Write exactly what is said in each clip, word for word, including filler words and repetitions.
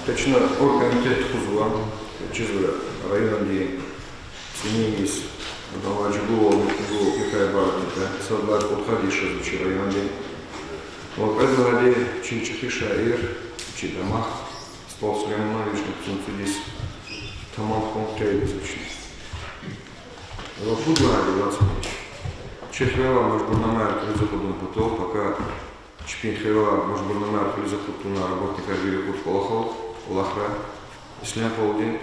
Къе чна оргкомитет тухузва, чизва райондин цӀинин йис, адавай жугъувал, муькуьбурал, квекай ибарат я, сад лагьайди кьудкъад йис жезва чи районди. Ва кьвед лагьайди чи чӀехи шаир, чи дамах СтӀал Сулейманан вишни яхцӀурни цӀуд йис тамам хьун къейд ийизва чна. Ва пуд лагьайди вацӀ, чи хиве авай мажбурнамаяр кьилиз акъудун патал, пака чпин хиве авай мажбурнамаяр кьилиз акъуд тавунвай работникар вири акъуд кӀвалахал, кӀвалахра, Ислямполдин,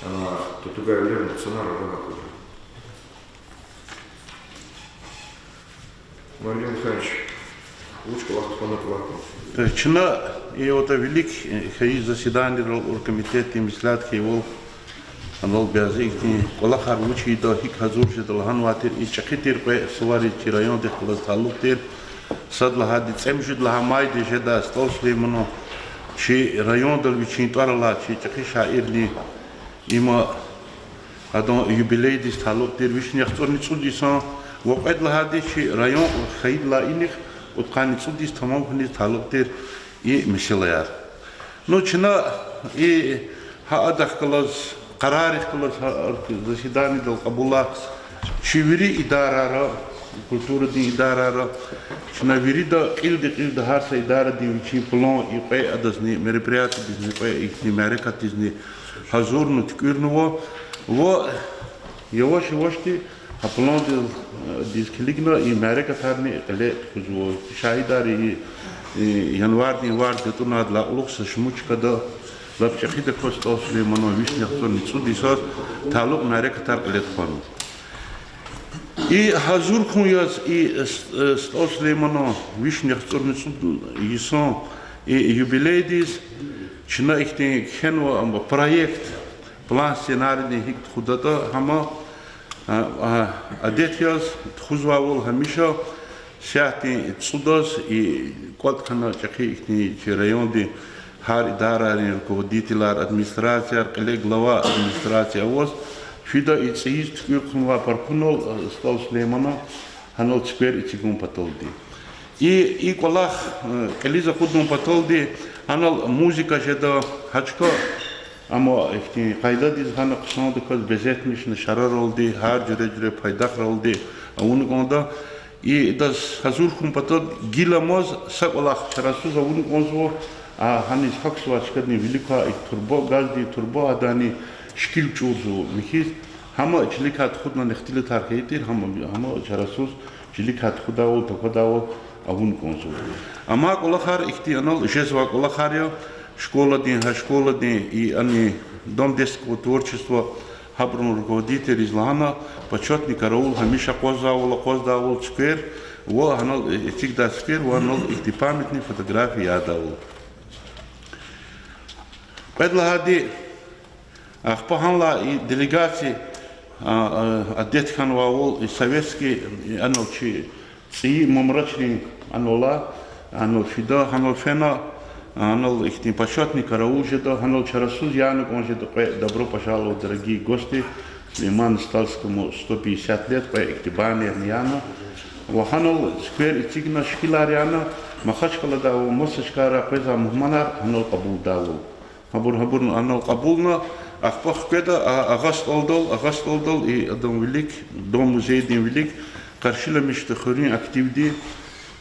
ана, татугайвилер, нукьсанар арада акъудда. Маргин Михайлович, вуч кӀвалах тухвана кӀвалахда? Чна и ватӀа вилик, э, хьайи заседанийрал, оргкомитетдин меслят хьайивал, анал бязи ихьтин кӀвалахар вуч ийида, гьикӀ гьазур жеда лагьанвай тир, и чӀехи тир кьве сувариз чи райондихъ галаз талукь тир. Сад лагьайди, цӀемуьжуьд лагьай майдиз жедай СтӀал Сулейманан чи райондал вичин тӀвар алай чи чӀехи шаирдин, има, адан юбилейдиз талукь тир, вишни яхцӀурни цӀуд йисан, ва кьвед лагьайди чи район хьайидалай инихъ кьудкъанни цӀуд йис тамам хьуниз талукь тир и месэлаяр. Ну, чна и гьа адахъ галаз, къараррихъ галаз гьа заседанидал кьабулай, чи вири идарайра, культурадин идарайра, чна вирида кьилди-кьилди гьар са идарадин вичин план, и кьве адазни, мероприятиедизни, кьве ихьтин мярекатдизни гьазурна, туькӀуьрнава. Ва яваш-явашди гьа пландиз, э, диз килигна и мярекатарни кьиле тухузва. Шагьидар и, и январдин варз гатӀунайдалай кьулухъ са шумуд чкада лап чӀехида кваз СтӀал Сулейманан вишни яхцӀурни цӀуд йисаз талукь мярекатар кьиле тухвана. И гьазур хьун яз и С-, э, СтӀал Сулейманан вишни яхцӀурни цӀуд йисан и юбилейдиз чна ихьтин кхьенва, ам, проект, план, сценарийдин гьикӀ тухудатӀа, гьама, а, а, адет яз тухузвайвал гьамиша сятдин цӀудаз и кӀватӀ хьана чӀехи ихьтин чи райондин гьар идарайрин руководителар, администрацияр, кьиле глава администрации аваз, фида и цӀийиз туькӀуьр хъувунвай паркунал, э, СтӀал Сулейманан гьанал цуьквер эцигун паталди. И, и кӀвалах, э, кьилиз акъудун паталди, гьанал музыка жеда, гьа чка, амма ихьтин къайдадиз гьана хъсандаказ безетмишна шараралди, гьар жуьре-жуьре пайдахралди авуна кӀанда. И идаз гьазур хьун патал гиламаз са кӀвалах чарасуз авуна кӀанзава, а гьаниз гьахьзавай чкадин вилик квай и турба, газдин турба, адани шикил чӀурзава михьиз, гьама чиликай тухудна ихтилатар хьайи тир, гьама, гьама чарасуз чиликай тухудайвал, тахьайвал авуна кӀанзава. Амай кӀвалахар ихьтин анал жезвай кӀвалахар я, школадин, гьа школадин и ани Дом детского творчества, гьабурун руководительриз лагьана, почётный караул гьамиша акъвазвайвал, акъваздайвал цуьквер, ва гьанал эцигдай цуьквер, ва гьанал ихьтин памятный фотография ядайвал. Кьвед лагьайди, ахпа гьанлай и делегация, а, а, адет хьанвайвал, и советский, и анал чи цӀийи мамрачрин анал, анал фида, гьанал фена, анал ихьтин почётный караул жеда, гьанал чарасуз яна кӀан жеда кьве добро пожаловать, дорогие гости, Сулейману Стальскому сто пятьдесят лет, кьве ихьтин баннерни яна. Ва гьанал цуьквер эцигна, шикилар яна, Махачкъаладай ва маса чкайрай къвезвай мугьманар гьанал кьабулдайвал. Гьабур, гьабурни анал кьабулна, ахпа хкведа, а, Агъа СтӀалдал, Агъа СтӀалдал и адан вилик, Дом музейдин вилик къаршиламишда хуьруьн активди,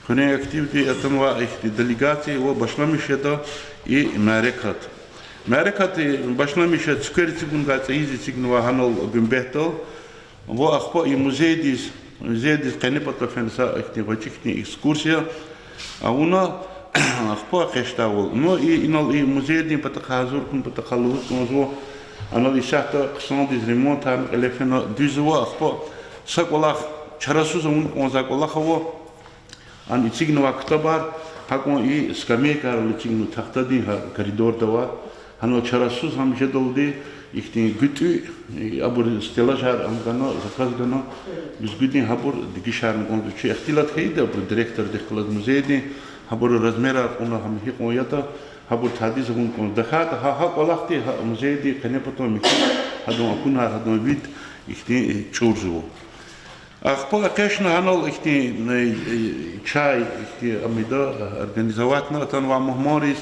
хуьруьн активди атанвай ихьтин делегация ва башламиш жеда и мярекат. Мярекат, э, башламиш я цуьквер эцигунгай цӀийиз эцигнавай гьанал гуьмбетдал. Ва ахпа и музейдиз, музейдиз къенепата фена са ихьтин гъвечӀи хьтин экскурсия авуна, ахпа экъечӀдайвал. Ну, и, инал и музейдин патахъай, гьазур хьун патахъай лугьуз кӀанзава, анал исятда хъсандиз ремонтарни кьиле фена, дуьз ава, ахпа са кӀвалах, чарасуз авуна кӀанзавай кӀвалах ава. Ана эцигнавай ктабар, гьакӀан и скамейкайрал эцигнава тахтадин, гьа коридорда ава. Гьанал чарасуз гьам жедалди, ихьтин гуьтӀуь, и, абур стеллажар ам гана, заказ гана, гуьзгуьдин гьабур дегишарна кӀанда. Чи ихтилат хьайиди абуру директордихъ галаз музейдин, гьабуру размерар кьуна, гьам гьикьван ятӀа, гьабур тадиз авун кӀанда. ТахьайтӀа гьа, гьа кӀвалахди, гьа музейди къенепатан михьи, гьадан акунар, гьадан вид ихьтин чӀурзава. Ахпа экъечӀна гьанал ихьтин, э, э, чай, ихьтин ам ийида, организоватьна атанвай мугьманриз,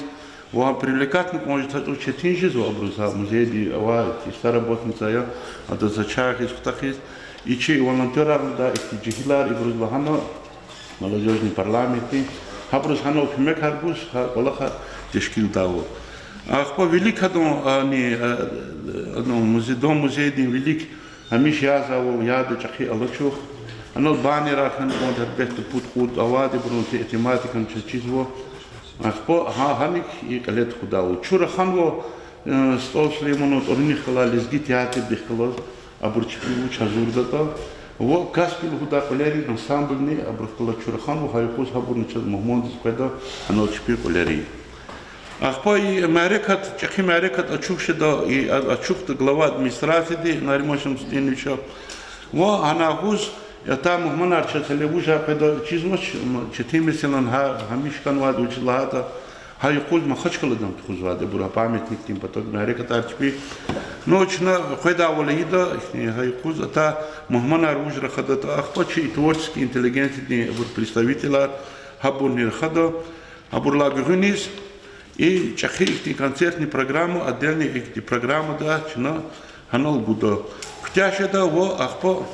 Ва привлекать авуна кӀан жез гьатӀуз четин жезва абуруз, гьа музейди авай, и са работница я, адаз за чай гъиз, хутахиз. И чи волонтёрар лугьудай ихьтин жегьилар, ибуруз лагьана, молодёжный парламентдин, гьабуруз гьанал куьмекар гуз, гьа кӀвалахар тешкилдайвал. Ахпа вилик гьадан, ани, а, адан музе-, дом музейдин вилик гьамиша язавайвал яда чӀехи алачух. Анал баннерар хьана кӀанда, гьелбетда, пуд-кьуд авайди, абурун те-, тематикани чаз чизва. Ахпа гьа-, гьаник и кьиле тухудайвал. Чун раханва, э, СтӀал Сулейманан тӀварунихъ галай лезги театрдихъ галаз, абур чпи вуч гьазурдатӀа. Ва Каспи лугьудай кьуьлерин ансамблни абурухъ галаз чун раханва, гьа юкъуз гьабурни чаз мугьмандиз къведа, анал чпин кьуьлерин. Ахпа и мярекат, чӀехи мярекат ачух жеда, и а-, ачухда глава администрацииди Нариман Шамсудиновича. Ва гьана агъуз атай мугьманар чаз гьеле вужар къведа чизвач, м, четин месэла гьа-, гьамиша хьанвайди вучиз лагьайтӀа, гьа юкъуз Махачкъаладани тухузвайди абур, а памятникдин патав мярекатар чпи. Ну, чна къведайвал ийида, ихьтин гьа юкъуз атай мугьманар вуж рахадатӀа, ахпа чи творческий интеллигенциядин абур представителар, гьабурни рахада, абурулай гуьгъуьниз, и чӀехи ихьтин концертный программа, отдельный ихьтин программада чна гьанал гуда. Куьтягь жеда ва ахпа,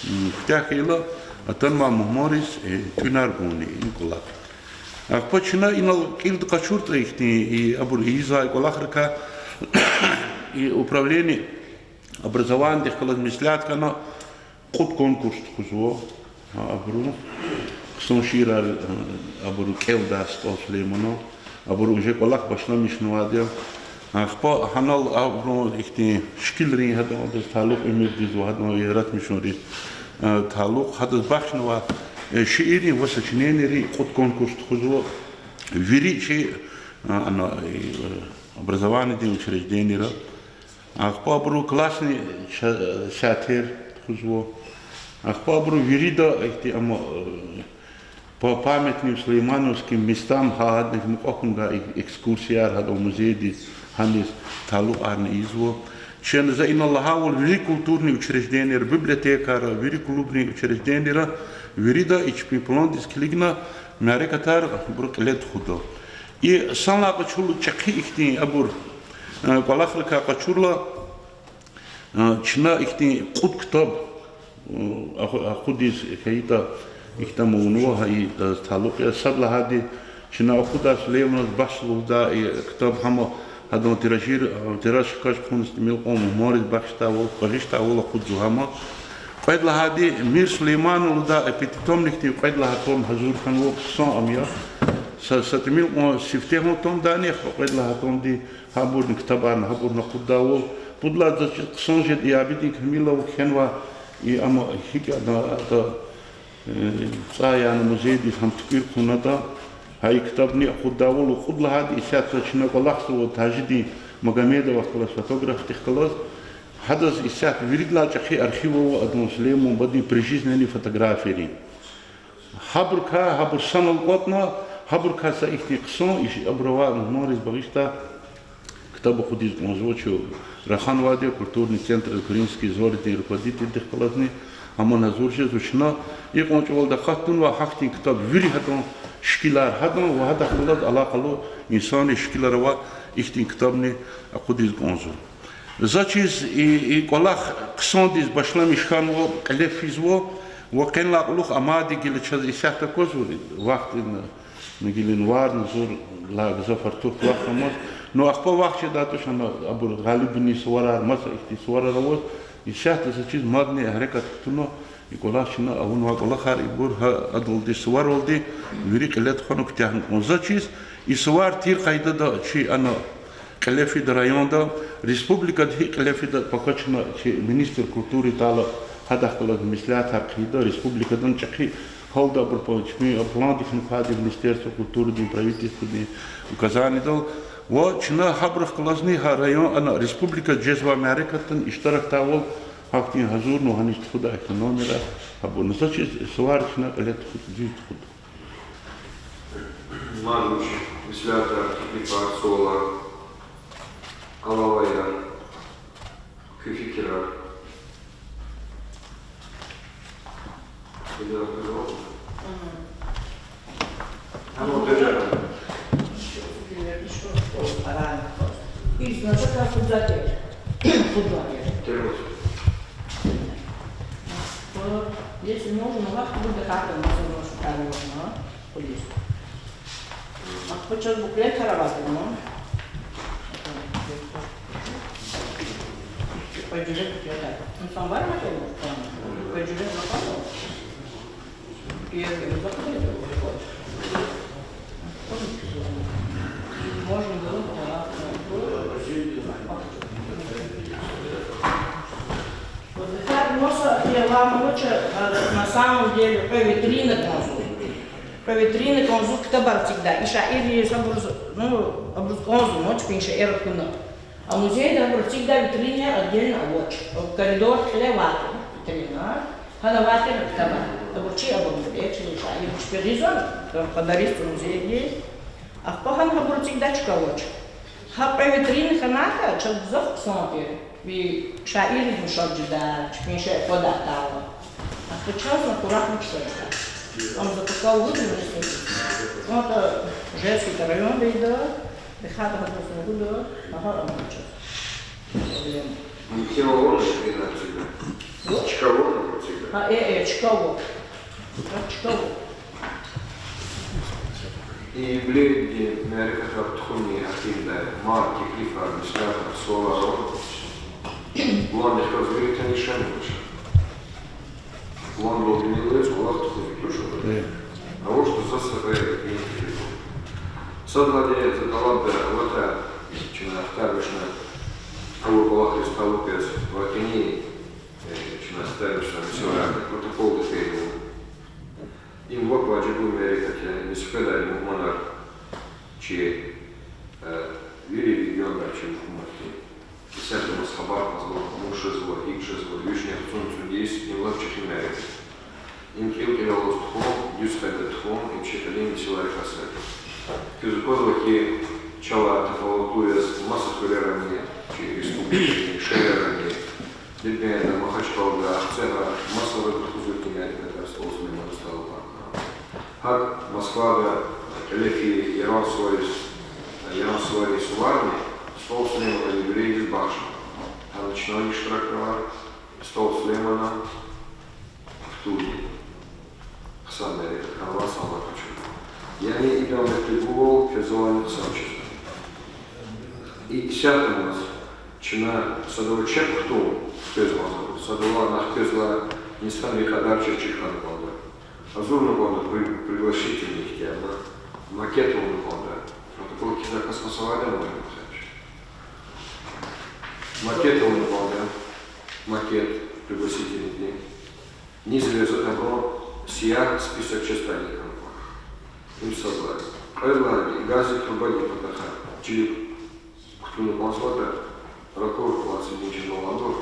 м, куьтягь хьайила, атанвай мугьманриз, э, тӀуьнар гунни и кӀвалах. Ахпа чна инал кьилди къачуртӀа ихьтин, и абур ийизвай кӀвалахрикай, и управление образованиядихъ галаз меслят хьана, кьуд конкурс тухузва, а, абуру. Хъсан шиирар, а, абуру кӀелдай СтӀал Сулеймана. Абуру уже кӀвалах башламишнавайди я. Ахпа гьанал абурун ихьтин шикилрин, гьадан адаз талукь, уьмуьрдиз ва гьадан яратмишунриз, а, талукь, гьадаз бахшнавай, э, шииррин ва сочиненийрин кьуд конкурс тухузва. Вири чи, а, ана, э, образованиядин учреждениера. Ахпа абуру классный ша-, сятер тухузва. Ахпа абуру вирида ихьтин ама, э, по памятным сулеймановским местам, гьа гьаданихъ мукьва хьун гвай э-, экскурсияр, гьадан музейдиз, гьаниз талукьарни ийизва. Чна за инал лагьайвал, вири культурный учреждениера, библиотекара, вири клубный учреждениера, вирида и чпин пландиз килигна мярекатар абуру кьиле тухуда. И санлай къачурла чӀехи ихьтин абур, э, кӀвалахрикай къачурла, э, чна ихьтин кьуд ктаб, э, акъу-, акъудиз хьайитӀа, ихьтин авунва, гьа идаз талукь я. Сад лагьайди, чна акъудай Сулейманаз бахш лугьудай и ктаб, гьам гьадан тиражир, э, тираж хкаж хъувуниз тӀимил кьван мугьманриз бахшдайвал, багъишдайвал акъудзава гьам. Кьвед лагьайди, Мир Сулеймана лугьудай пятитомникдин кьвед лагьай том гьазур хьанва, хъсан ам я. Са, са тӀимил кьван сифтегьан томдани, ахпа кьвед лагьай томди, гьабурни ктабарни гьабурни акъуддайвал. Пуд лагьай за чиз хъсан жеда, и Абидин Камилова кхьенвай, и ама гьикӀ ада, ада, э, цӀай яна музейдиз гьам туькӀуьр хъувунатӀа, гьа и ктабни акъуддайвал. Кьуд лагьайди, исятда чна кӀвалахзава Тажидин Магомедовахъ галаз, фотографдихъ галаз. Гьадаз исятда виридалай чӀехи архив ава адан, Сулейман бубадин прижизненный фотографийрин. Гьабурукай, гьабур санал кӀватӀна, гьабурукай са ихьтин хъсан, иш-, абур авай мугьманриз багъишдай ктаб акъудиз кӀанзава. Чун раханвайди я культурный центр, Украинский зоридин руководительдихъ галазни, гьам гьазур жезва. Чна икьван чӀавалди акъатнавай гьахьтин ктаб, вири гьадан шикилар, гьадан ва гьадахъ галаз алакъалу инсанрин шикилар авай ихьтин ктабни акъудиз кӀанзава. За чиз и, и кӀвалах хъсандиз башламиш хьанва, кьиле физва, ва къенлай кьулухъ амайди гила чаз исятда аквазва, вахт ин, гила варна зур, лагьай гзаф артух вахт амаз. Ну, ахпа вахт жедайди туш, ана абур гъалибвилин суварар, маса ихьтин суварар аваз, исятда за чиз мадни гьерекат кутуна, и кӀвалах чна авунвай кӀвалахар, ибур гьа адалди, суваралди вири кьиле тухвана куьтягьна кӀан. За чиз и сувар тир къайдада чи ана кьиле фида районда, республикада гьикӀ кьиле фида, пака чна чи министр культуры тала гьадахъ галаз меслятар хъийида, республикадан чӀехи гьалда абур по-, чпин пландихъни квайди Министерство культурыдин, правительстводин указаниедал. Ва чна гьабурухъ галазни гьа район, ана республикада жезвай мярекатдани иштиракдайвал гьахьтин гьазурнава, гьаниз тухуда ихьтин номерар, гьабурни. За чиз сувар чна кьиле тухуда, дуьз тухуда. Ман вуч меслятар, теклифар, суалар, алаваяр, куь фикирар? Ага. Ага, дережа. Значит, как куда-то. Куда-то. Если можно, ну, как куда-то, как-то можно, можно, куда-то. А хоть сейчас буклет караватный, но. Пойдём, я так. Ну, там бар, например, там. Пойдём, я так. Можно было бы, да. Вот так можно, я вам лучше, э, на самом деле, кьве витрина кӀанзава. Кьве витрина кӀанзава ктабар эцигдай. И шаирри сабуруз, ну, абуруз кӀанзава, ну, чпин шаир акуна. А музейда абур эцигдай витринаяр отдельно авач. Коридор кьиле авай витрина. Гьана авай ктабар. Абур чи, абур чи шаир чпи гъизва, подарить музейдиз. Ахпа гьана абур эцигдай чка авач. Гьа кьве витрина хьанатӀа, чаз гзаф хъсан тир. Ви шаирризни ша жеда, чпин шей къведай тайла. Ахпа чазни аккуратно чка жеда. Ам за пока лугьуди, не сеть. Ну, это Ижевский район, да, да. Дихада гьадаз лугьуда, агьа, ам чаз. Проблема. Ну, чка авуна, я, витрина эцигда? Ну? Чка авуна, я, витрина эцигда? А, э, э, чка ава. Чка ава. И юбилейдин мярекатар тухуни гьахьтиндай мад теклифар, меслятар, суалар ава? Пландихъ галаз вири таниш я, муша. Пландал винел яз кӀвалах тухуз туш. Э. Авач за са къе витрина. Сад лагьайди, за тӀалабда аватӀа, чна ахтармишна, авур кӀвалахриз талукь яз ва къени, э, чна ахтармишна месэлайрин протоколдиз фейила. Им лап важиблу мярекат я, им сифтедай мугьманар чи, э, вири регионрай чи гьукуматди. Исятда маса хабар кьазва, муш жезва, гьикӀ жезва, вишни яхцӀурни цӀуд йис, им лап чӀехи мярекат. Им кьил-кьилеллаз тухун, дуьз къайдада тухун, им чи кьилин месэлайрикай сад я. Квез аквазва хьи, чалай тафаватлу яз маса хуьрерани, чи республикадин шегьеррани, Дербентда, Махачкъалада, Ахцегьда, масадаз тухузва ихьтин мярекатар СтӀал Сулейманаз талукьарна. ГьакӀ Москвада кьиле фейи Яран сувариз, Яран суварин суварни СтӀал Сулейманан юбилейдиз бахшна. Гьана чна иштиракнава, СтӀал Сулейманан хтулди. Хъсан мярекат хьанва, савлай къачуна. Яни идалай метлебвал квез залани хъсан чизва. И исятдамаз чна садавай чеб хтун хквез кӀанзава, садавай ана хквезва, инсанри кьадар чир-чир хьана кӀанда. Гьазурна кӀанда при-, пригласительный ихьтин, макет авуна кӀанда. Протокол кхьизвай кас масавайди я, ма хьанач. Макет авуна кӀанда, макет пригласительныйди. Низ верзатӀа абурун сиягь список честайни хьана кӀанда. Им сад лагьай. Кьвед лагьайди, газдин трубадин патахъай чилик кутуна кӀанзаватӀа, ракуркваци динжин алабур,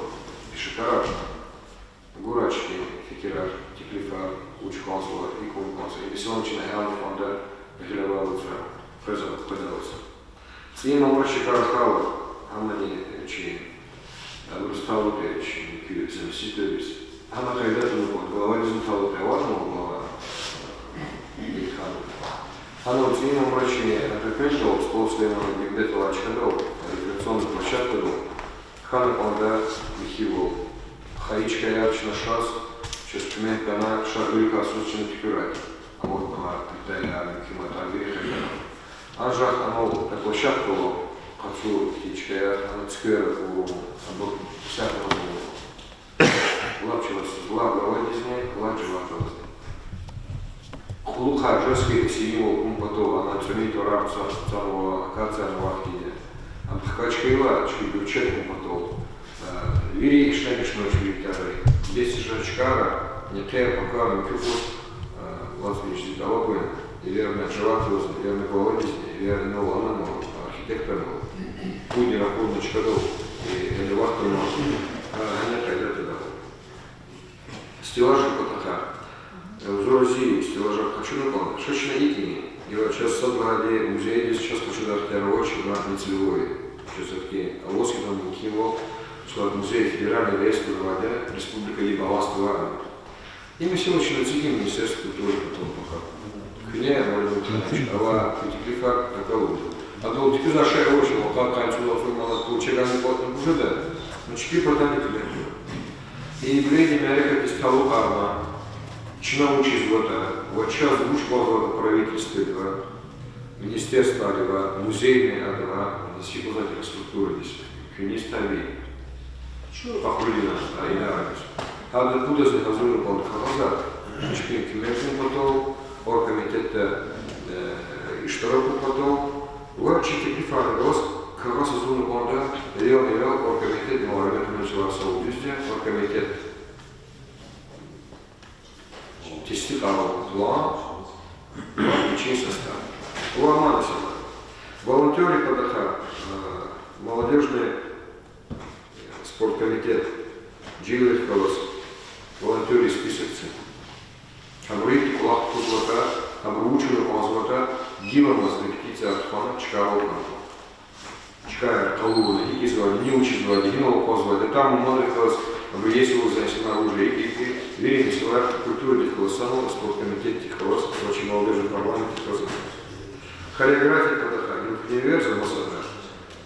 и шикарар, гурай чпин фикирар, теклифар, вуч кӀанзава, икӀ авун кӀанзава. И месэла чна гьялна кӀанда, гъилевай вацра, къвезва, къведай вацра. ЦӀийи мамри шикар хьайила, гьамани чи, э, абуруз талукь я чи муькуь заместителриз. Гьана къайдада авуна кӀанда, главадизни талукь я, аватӀа глава, э, Эльхан. Гьана цӀийи мамри чи, э, гьакъикъатдал, СтӀал Сулейманан Гуьмбетдал алай чкадал, рекреационный площадкадал, хьана кӀанда михьивал. Хайи чкаяр чна шаз, чаз куьмек гана, ша уьлквай йисуз чна туькӀуьрай. Амукьнава, питаяр, муькуь матан вири хкажна. Анжах анал площадка ава, къацу ихьтин чкаяр, ана цуьквер авун, абур исятда авун. Лап чӀалаз, лап главадизни, лап жавабдалазни. Кьулухъай жез хьайи сивинвал кьун патал, ана цӀемуьн тӀварар цва-, цанва, акацияр авай хьтинди. Ам хкаж хьайила, чпи гуьрчег кьун патал, э, вири иштиракнавай вири тӀварар. Десять жез чкайра, нихъер, пакар, муькуь кьуд, э, вацӀ вич зи тӀалабун, эверна жавабдалазни, эверна главадизни, эверна инал аланвал, архитекторвал, пуд ракурдин чкадал, э, элеваторвал, э, гьана къайдада. Стеллажрин патахъай. Э, зурази стеллажар къачуна кӀанда. Ша чна икӀни, ила чаз сад лагьайди музейдиз чаз къачудай ихтияр авач, ина нецелевой. Чаз ахьтин аваз хьи, ам мумкинвал, чна музей федеральный реестрда авайди я, республикадин балланс авайди. И месэла чна эцигин Министерство культуры потом пока. Куьне, Валерий Михайлович, авай куь теклифар такалуди. Адал туькӀуьрзавай шей авач, вакай къанни цӀуд агъзур манат пул чегани кӀватӀна гужеда, ну чпи патани куьмек гуй. И юбилейдин мярекатдиз талукьарна, чна вуч ийизватӀа ва чаз вуч кӀанзаватӀа правительстводивай, министерствайривай, музейный адавай, ва гьикӀ лугьузватӀа структурадиз, куьниз таби. Фахрудинан, а, идарадиз. Гьадан пудаз гьазурна кӀанда кагъазар, чпин куьмекдин патал, оргкомитетда, э, иштиракун патал, ва чи теклифарни галаз кагъаз гьазурна кӀанда, рел-рел оргкомитет, мугьаррирдин мажлисар савдизди, оргкомитет тестикьарун план ва вичин состав. Ва мана сама. Волонтёррин патахъай, э, молодёжный спорткомитет, жегьилрихъ галаз волонтёррин списокдин. Абуру икӀ кӀвалах тухузватӀа, абуру вуч авуна кӀанзаватӀа, гиламаз репетицияр тухвана чкайрал кӀанда. Чкаяр къалурна, икӀ ийизвайди, ни вуч ийизвайди, гьинал акъвазвайди, там мугьманрихъ галаз, абуру есть ли у вас здесь оружие, икӀ, икӀ, вири месэлаяр культурадихъ галаз санал, спорткомитетдихъ галаз, ва чи молодёжный парламентдихъ галаз. Хореографиядин патахъай, ну, куьне эверзава, масала,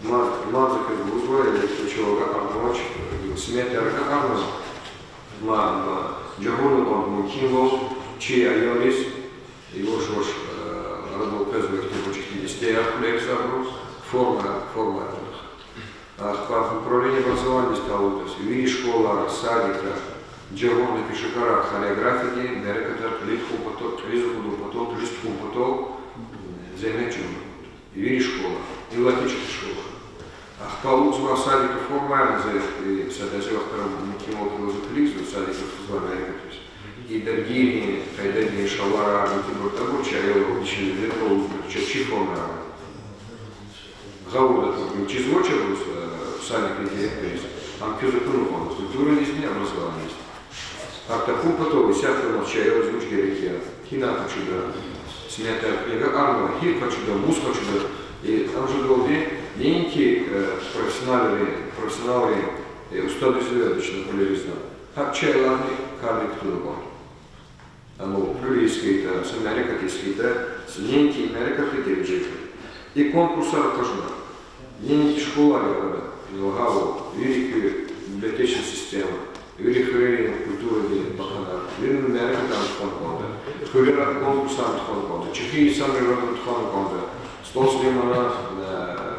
ма-, мад за квез лугьузва, я лекцияда чавай агакьарнавач, сметаяр агакьарнава, ма, ма, жагъурна кӀанда мумкинвал чи аялриз, иваш-ваш, э, арадал къвезвай ихьтин гъвечӀи ихьтин дестеяр кьуна, абуру форма, форма кьуна. Ахпа управление образованиедиз талукьдай вири школайра, садикра, жагъурна пешекарар хореографиядин мярекатар кьилиз тухун патал, кьилиз акъудун патал, кьилиз тухун патал, э, зегьмет чӀугуна. Вири школа, иллаки чӀехи школа. Ахпа лугьузва садикра форма яна за, э, садаза вахтара мумкинвал килигзава, килигзава садикра тухузвай мярекатриз. И даргийрин, къайдадин шалварар, муькуьбур, табур чи аялри дишегьлидал, чи, чи формаяр. Гъавурда тур, чизвач абуруз, э, садикдин директориз, ам квез акуна кӀанда культурадизни, образованиедизни. Гьа такун патал исятда чи аялриз вуч герек я, гьина къачуда, сметаяр куьне агакьарнава, гьикӀ къачуда, вуч къачуда, и там жедалди неинки, э, профессионалрин, профессионалрин, э, устадриз, вичин куьлеризни, гьакӀ чи аялрини кардик кутуна кӀанда. Амма куьлуь йис хьайитӀа, са мярекат йис хьайитӀа, са неинки мярекатдин гележегди. И конкурсар къачуна неинки школайрин арада, ну, гьавиляй вири куь библиотечный система, вири хуьрерин культурадин бахтанар, вири мярекатар тухвана кӀанда, хуьрера конкурсар тухвана кӀанда, чӀехи инсанрин арада тухвана кӀанда, СтӀал Сулейманан, э,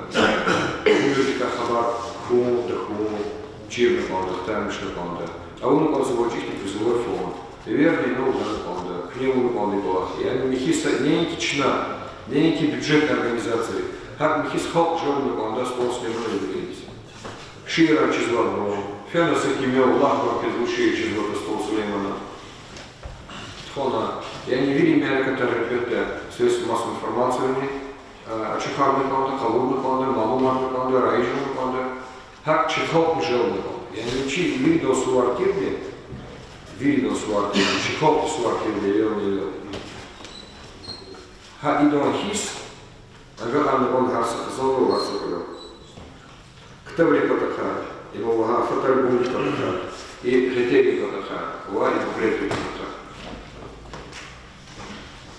уьмуьрдикай хабар хьун, тахьун, чирна кӀанда, хтанмишна кӀанда. Авуна кӀанзавай гъвечӀи ихьтин призовой фонд. Эверни инал гана кӀанда, куьне авуна кӀанда кӀвалах. Яни михьи са неинки чна, неинки бюджетный организацияри, гьакӀ михьиз халкь желбна кӀанда СтӀал Сулейманан юбилейдиз. Шиирар чизвай, ну, фена са кимел, лагь кван квез вуч шиир чизватӀа СтӀал Сулейманан. Тухвана, яни вири мярекатар, гьелбетда, средства массовой информацияни, э, ачухарна кӀанда, къалурна кӀанда, малумарна кӀанда, раижна кӀанда. ГьакӀ чи халкьни желбна кӀанда. Яни чи виридан сувар тирди, виридан сувар тирди, чи халкьдин сувар тирди, эвелни-эвел. Гьа идан гьисс агакьарна кӀанда гьар са хизандал, гьар са кӀвалел. Ктабрин патахъай, им лагьай фотоальбомрин патахъай, и гъетерин патахъай ва и буклетрин патахъай.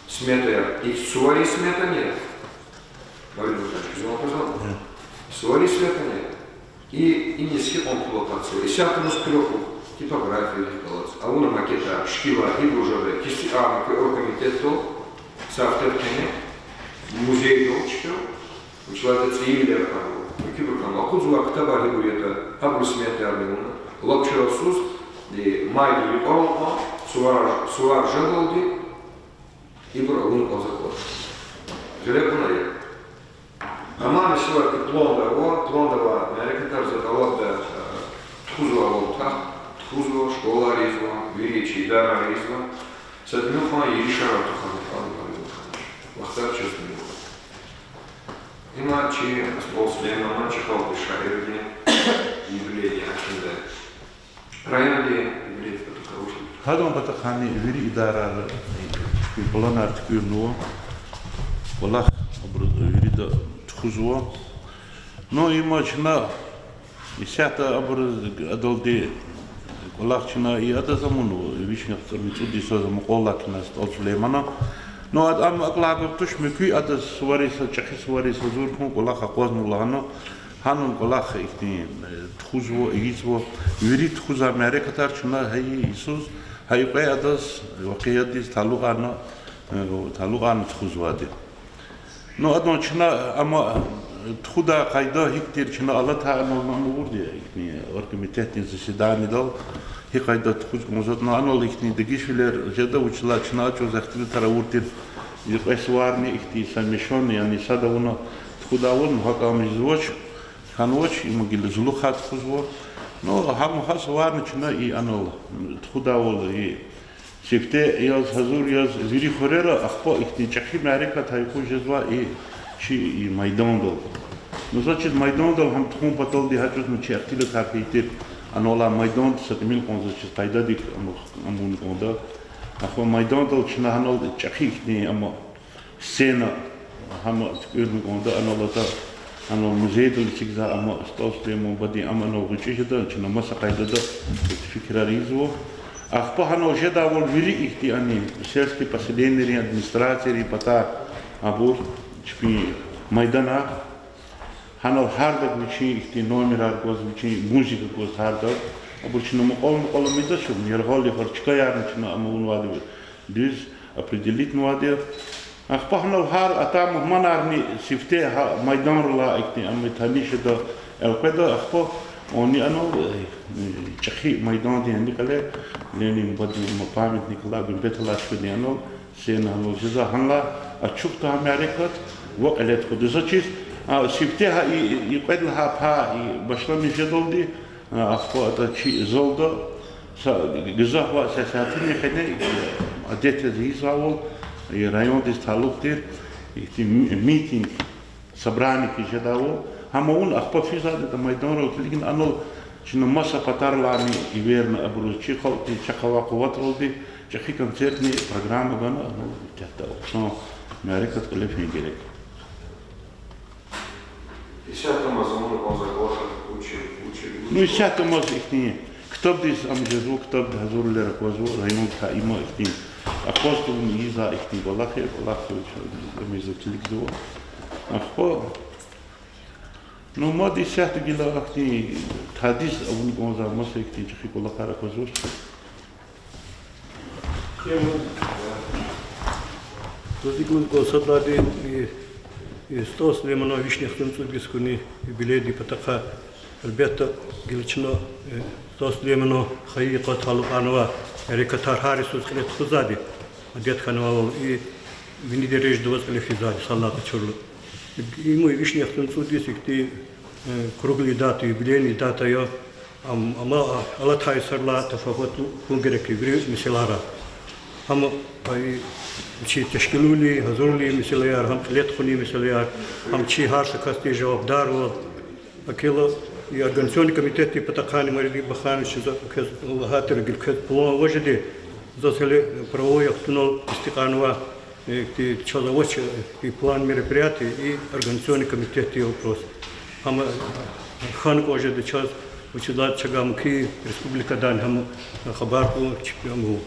Сметаяр, и суварин сметани, Валерий Михайлович, куьн аквазва? Суварин сметани, и иниз гьикьван пул акъатзава. Исятда мус куьрехъ типографиядихъ галаз авуна макетар, шикилар, ибур жеда, кисикьарна куь оргкомитетдал, са гьафтедин къене, музейдал чпел, вучиз лагьайтӀа цӀийивилер хьанва, муькуьбур хьанва, акъудзавай ктабар гьибур ятӀа, гьабурун сметаярни авуна, лап чарасуз, и, майдин юкьвал кьван, сувар, сувар жедалди, ибур авуна кӀанзава кӀватӀ. Гъиле кьуна я. Амма месела ки планда ава, планда ава, мярекатар за тӀалабда, э, тухузвайвал тах, тухузва, школайра ийизва, вири чи идарайра ийизва. Са тӀимил кьван еришар тухвана кӀанда, вахтар чаз тӀимил. Има чи СтӀал Сулейманан, чи халкьдин шаирдин юбилейдин ахирда. Райондин юбилейдин патахъай вуч лагьана? Гьадан патахъайни вири идарайра, э, планар туькӀуьрнава. КӀвалах абуру вирида тухузва. Ну, има чна исятда абур адалди кӀвалах чна и адаз амунва, вишни яхцӀурни цӀуд йисуз амукьайла кьван СтӀал Сулейманан. Ну, ад-, ам акьван гаф туш, муькуь адаз сувариз, чӀехи сувариз гьазур хьун, кӀвалах акъвазнава лагьана, гьанал кӀвалах ихьтин, э, тухузва, ийизва, вири тухузвай мярекатар чна гьа йисуз, гьа и кьве адаз, вакъиадиз талукьарна, э, талукьарна тухузвайди. Ну, адан чна, амма, тухудай къайда гьикӀ тир чна алатай, анал ам авурди, ихьтин оргкомитетдин заседанидал, гьи къайда тухуз кӀанзаватӀа, анал ихьтин дегишвилер жеда, вучиз лагьайтӀа чна чӀавуз ихтилатар авур тир, и кьве суварни ихьтин совмещённый, яни сад авуна тухудайвал, ну, гьакӀ ам ийизвач, хьанвач, им гила зулухъай тухузва. Ну, гьам гьа суварни чна и анал тухудайвал, и сифте яз, гьазур яз вири хуьрера, ахпа ихьтин чӀехи мярекат гьа юкъуз жезва и чи и майдандал. Ну, заз чиз майдандал гьам тухун паталди гьа чӀавузни чи ихтилатар хьайитӀа, анал майдандиз са тӀимил кьван заз чиз къайдадик ам, ам авун кӀанда. Ахпа майдандал чна гьанал чӀехи ихьтин ам сцена, гьам туькӀуьрна кӀанда, анал атӀа, анал музейдал эцигзава, ам СтӀал Сулейман бадедин, ам анал гъвечӀи жеда, чна маса къайдада фикирар ийизва. Ахпа гьанал жедайвал вири ихьтин ани сельский поселенийрин администрацийрин патай абур чпин майданар, гьанал гьардав вичин ихьтин номерар гваз, вичин музыка гваз гьардав. Абур чна мукьвал-мукьвал ийида, чун яргъал яхар чкаярни чна ам авунвайди дуьз определитьнавайди я. Ахпа гьанал гьар атай мугьманарни сифте гьа майданрилай ихьтин ам таниш жеда, элкъведа, ахпа ани анал, э, чӀехи майдандин гьа кьиле, Ленин бадедин памятник алай гуьмбет алай чкадин анал сцена гьанал жезва, гьанлай ачухда гьа мярекат ва кьиле тухуда. Заз чиз, а, сифте гьа и, и кьвед лагьай пай и башламиш жедалди, а, ахпа атӀа чи залда са гзаф ва са сятини хене, адет яз ийизвайвал, и райондиз талукь тир ихьтин ми-, митинг, собрание хьиз жедайвал, гьам авуна ахпа физвайди я майданрал килигна, анал чна маса патарилайни эверна, абуруз чи халкьдиз чахъ авай къуватралди чӀехи концертни программа гана, ну, итягьда хъсан мярекат кьиле фин герек. Исятда мазмун кӀанзавай кӀвалахар вуч я, вуч я, вуч я? Ну, исятда маз ихьтин ктабдиз ам жезва, ктабдин гьазурвилер аквазва, райондикай има ихьтин акъваз тавуна ийизвай ихьтин кӀвалах я, кӀвалах я, вуч я, ам ийизвай килигзава. Ахпа, ну, мад исятда гила ахьтин тадиз авун кӀанзавай маса ихьтин чӀехи кӀвалахар аквазвач. Заз икӀ лугьуз кӀанзавайди, и, и СтӀал Сулейманан вишни яхцӀурни цӀуд йис хьунин юбилейдин патахъай, гьелбетда, гила чна, э, СтӀал Сулейманан хайи йикъаз талукьарнавай гьерекатар гьар йисуз кьиле тухузвайди, адет хьанвайвал, и вини дережада аваз кьиле физвайди, сад лагьай къачурла. Им вишни яхцӀурни цӀуд йис ихьтин, э, круглая дата, юбилейная дата я, ам, амма алатай йисарилай тафаватлу хьун герек я вири месэлайра. Гьам, а, и, чи тешкилунин, гьазурлунин месэлаяр, гьам кьиле тухунин месэлаяр, гьам чи гьар са касдин жавабдарвал. ГьакӀ хьайила, и организационный комитетдин патахъайни Маридик Баханович, за квез лагьайтӀа, гила квез план ава жеди, заз гьеле правовой яхцӀурал тестикьарнавай, э, ти чаз авач, э, и план мероприятий, и организационный комитетдин вопрос. Гьам, э, хьана кӀан жеди чаз, вучиз лагьайтӀа чавай муькуь республикадани гьам, э, хабар кьун чпи ам ава.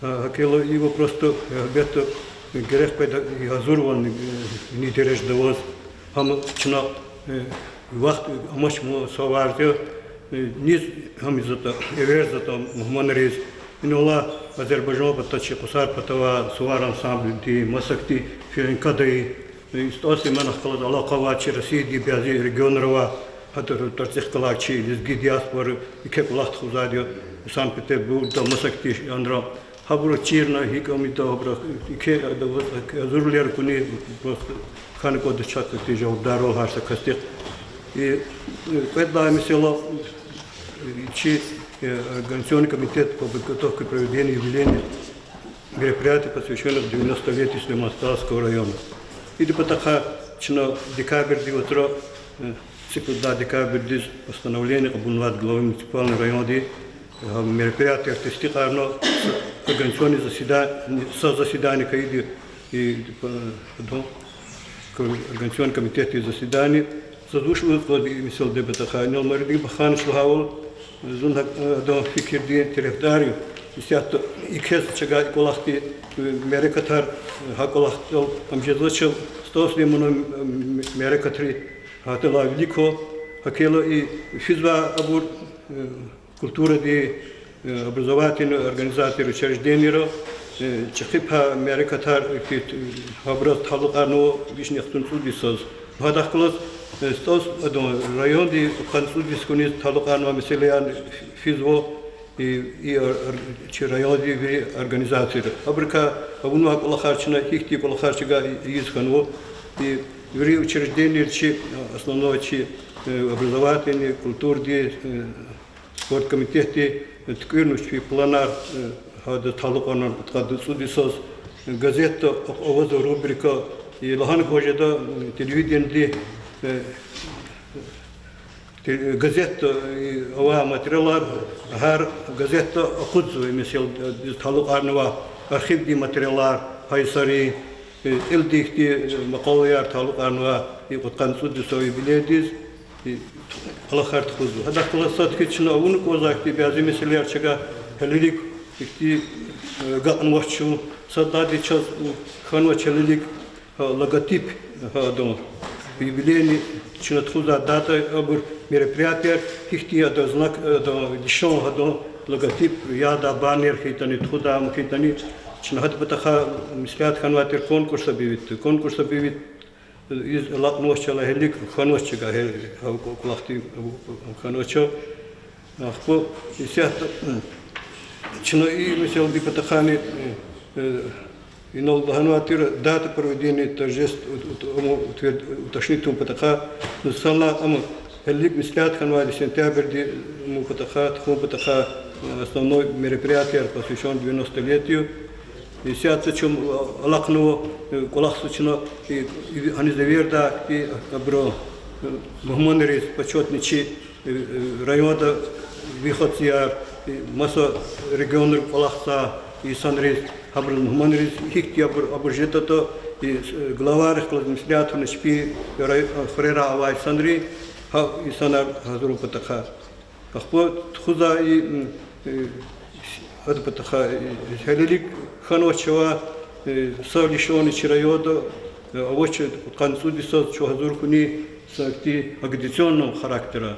Э, гьакӀ хьайила и вопросда, э, гьелбетда, э, герек къведа и гьазурвални, э, вини дережада аваз, гьам чна, э, вахт амач ман саварза, э, низ гьам ийизватӀа, эверзаватӀа мугьманриз. Инал алай Азербайжан пата чи Къусар патавай сувар ансамблдин, масакди ФНК-дин, э, СтӀал Сулейманахъ галаз алакъа авай чи Россиядин бязи регионра авай, гьатта тарцихъ галай чи лезги диаспора, еке кӀвалах тухузвайди я, Санкт-Петербургда, масакди анра. Гьабуруз чирна, гьикӀ ам ийида, гьабуру еке, э, гьазурвилер куни, просто хьана кӀанда чаз ихьтин жавабдарвал гьар са касдихъ. И, э, кьвед лагьай месэла, э, чи, э, организационный комитет по подготовке и проведению юбилейных мероприятий, посвящённых девяностолетию Сулейман-Стальского района. Идин патахъай чна декабрдин вацра, э, цӀикьвед лагьай декабрдиз постановление кьабулнавайди главы муниципального районди, э, мероприятияр тестикьарна, с-, организационный заседа-, са заседание хьайиди, и, э, организационный комитетдин заседание. Заз вуч лугьуз кӀанзавайди, месела, идин патахъай, инал Маридик Баханович лагьайвал, зун гьа-, э, адан фикирдин терефдар я, исятда И квез чага и кӀвалахди, э, мярекатар, э, гьа кӀвалахдал ам жезвачтӀа, СтӀал Сулейманан, э, м-, мярекатри гьадалай вилик ква, гьакӀ хьайила и физвай абур, э, культурадин, э, образовательный организацияр, учреждениера, э, чӀехи пай мярекатар, э, гьабуруз талукьарнава вишни яхцӀурни цӀуд йисуз. Гьадахъ галаз, э, СтӀал С-, адан райондин кьудкъанни цӀуд йис хьуниз талукьарнавай месэлаяр физва, и, и ар-, ар-, чи райондин вири организацияр. Абурукай авунвай кӀвалахар чна, гьихьтин кӀвалахар чага ийиз хьанва. И вири учреждениер чи, основной чи, э, образовательный, культурадин, э, спорт комитетди, э, туькӀуьрнава чи планар, э, гьада талукьарнавай кьудкъанни цӀуд йисуз, э, газетда ав-, авазва рубрика, и лагьана кӀан жеда, э, телевидениди, э, те-, газетда, э, авай материалар, гьар газетда акъудзава, месела, э, диз талукьарнавай архивдин материалар, гьа йисарин, э, кьилди ихьтин, э, макъалаяр талукьарнавай и кьудкъанни цӀуд йисуз юбилейдиз, и кӀвалахар тухузва. Гьадахъ галаз сад хьиз чна авуна кӀанзавай ихьтин бязи месэлаяр чага гьелелиг ихьтин, э, агакьнавач чун. Сад лагьайди чаз, э, хьанвач гьелелиг, э, логотип, э, гьадан, юбилейный, чна тухузвай дата, абур мероприятияр, гьихьтин адан знак, э, адан лишан, гьадан логотип, яда баннер хьайитӀани, тухузвай ам хьайитӀани, чна гьадан патахъай меслят хьанвай тир конкурс объявить, конкурс объявить ийиз алакьнавач чалай, гьелелиг хьанвач чага, гье-, гьа кӀвалахди хьанвач. Ахпа исятда чна и месэладин патахъайни, э, инал лагьанвай тир дата проведения торжеств, ут-, ут-, ам утвер-, уточнить авун патахъай, ну, санал ам гьелелиг меслят хьанвайди сентябрдин, ам патахъай, тухун патахъай, э, основной мероприятияр, посвящённый девяностолетию. Исятда чун алакьнава, э, кӀвалахзава чна, э, э, гьаниз эвердай, э, абуру, э, мугьманриз, почётный чи, э, э, районда выходцияр, э, маса регионрай кӀвалахзавай инсанриз, гьабуруз, мугьманриз, гьихьтин абур, абур жедатӀа, э, с-, э, главайрихъ галаз меслят хьана чпин рай-, э, хуьрерай авай инсанри, гьа инсанар гьазурун патахъай. Ахпа тухузвай и, м, э, гьадан патахъай, э, гьелелиг хьанвач чавай, э, са лишанни чи районда, э, авач, кьудкъанни цӀуд йисуз чун гьазур хьуни са ихьтин агитационного характера.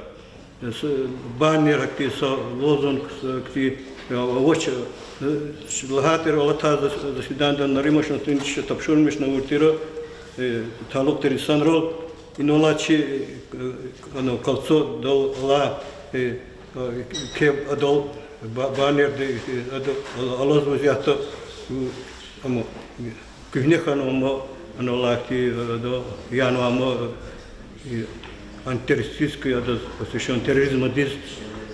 Э, с-, баннер, гьахьтин са лозунг, са ихьтин, э, авач, э, лагьайтӀа алатай зас-, заседанида Нариман Шамсудиновича тапшурмишна авур тир, э, талукь тир инсанрал, инал алай чи, э, ана, кольцодал алай, э, э, квев адал ба-, баннердин, э, адал ал-, алаз вазиятда, э, ам, э, куьгьне хьанва ам, ана, алай, э, адал янва ам, э, антитеррористический, адаз посвящён терроризмдиз.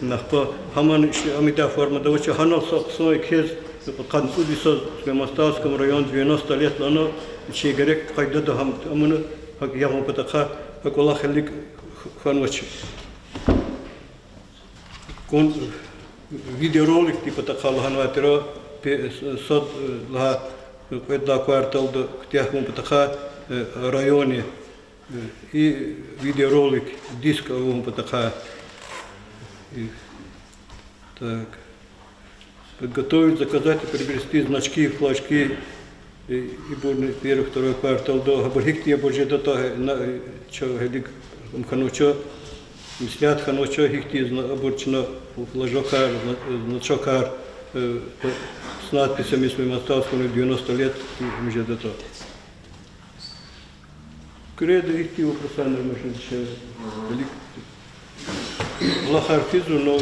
Ахпа гьамни ишди ам идай формада авач, гьанал са хъсан квез, кьудкъанни цӀуд йисуз Сулейман-Стальском район девяносто лет лана, чи герек къайдада гьам амуна, гьакӀ ягъун патахъай, гьа кӀвалах гьелелиг хьанвач. Кун-, видеороликдин патахъай лагьанвай тир, пе-, с-, сад, э, лагьай, э, кьвед лагьай кварталда куьтягь хьун патахъай, э, райондин, э, и видеоролик, диск авун патахъай. И, так. Подготовить, заказать и приобрести значки, флажки, и, ибурни первый, второй кварталда, гьабур гьихьтин абур жедатӀа, э, на, э, чав гьелелиг ам хьанвач, меслят хьанвач, гьихьтин зна-, абур чна флажокар, зна-, значокар, э, п-, с надписями Сулейман-Стальского девяносто лет, и ам жедатӀа. Куьреда ихьтин вопросар, Нариман Шамсудинович, гьелелиг кӀвалахар физва, но, э,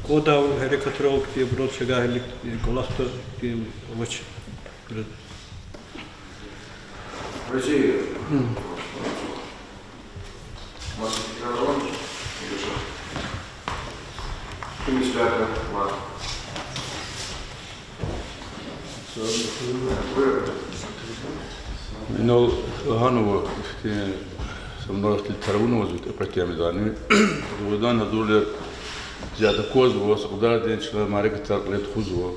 кӀвадай гьерекатрал ихьтин абурал чагай гьелелиг, э, кӀвалахда ихьтин авач. Куьреда. Алексей, маса фикирар авани? Ким ислягьда ва Инал лагьанва, ихьтин, со мной ихьтин тарвунваз, ихьтин кьве темадани. Зурдан гьазурлер зият аквазва, са кьадарни чна мярекатар кьиле тухузва.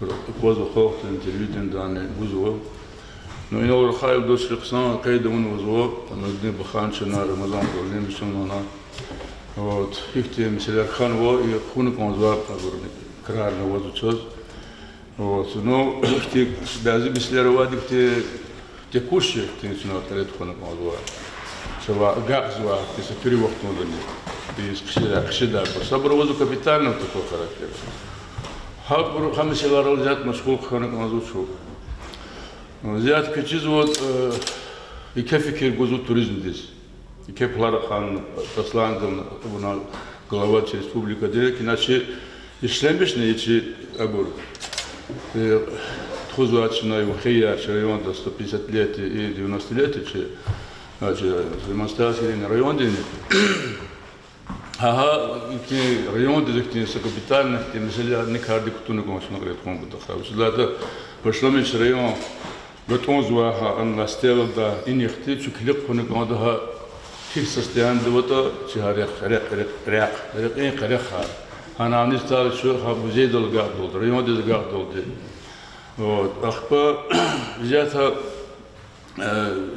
Аквазва халкьдин телевидениедани, гузва. Ну, инал рахайдачир хъсан къейд авунвазва, Нурадин Баханчана, Рамазан Калимовичан ана. Вот, ихьтин месэлаяр хьанва, и хьуна кӀанзавай абурни. Крарна авазва чаз. Вот, ну, ихьтин бязи месэлаяр авайди ихьтин текущий ихьтин чна кьиле тухвана кӀанзава. Чавай агакьзавай ихьтин са куьруь вахтундани. Из хъжеда, хъжеда, сабур авазва капитального такого характера. Гьабур, гьа месэлайрал зият машгъул хьана кӀанзава чун. Зият квез чизва, э, еке фикир гузва туризмдиз. Еке план рахана Тасланди, вуна глава чи республикадин, иначе ишлемишна и чи абур. Э, тухузвай чна и вахияр чи районда сто пятьдесят лет и девяносто лет чи, значит, Заманстасский райондин. Гьа, гьа ихьтин райондиз ихьтин са капитальный ихьтин месэлаярни кардик кутуна кӀанда чна кьиле тухун патахъай. Вучиз лагьайтӀа башламиш район гатӀунзавай гьа ана стелада инихъди чун килиг хъувуна кӀанда гьа тир состояниеда аватӀа чи гьа рехъ, рехъ, рехъ, рехъ, рекьин къерех гьа. Гьана аниз тал чун гьа музейдал агакьдалди, райондиз агакьдалди. Вот. Ахпа зият гьа Э,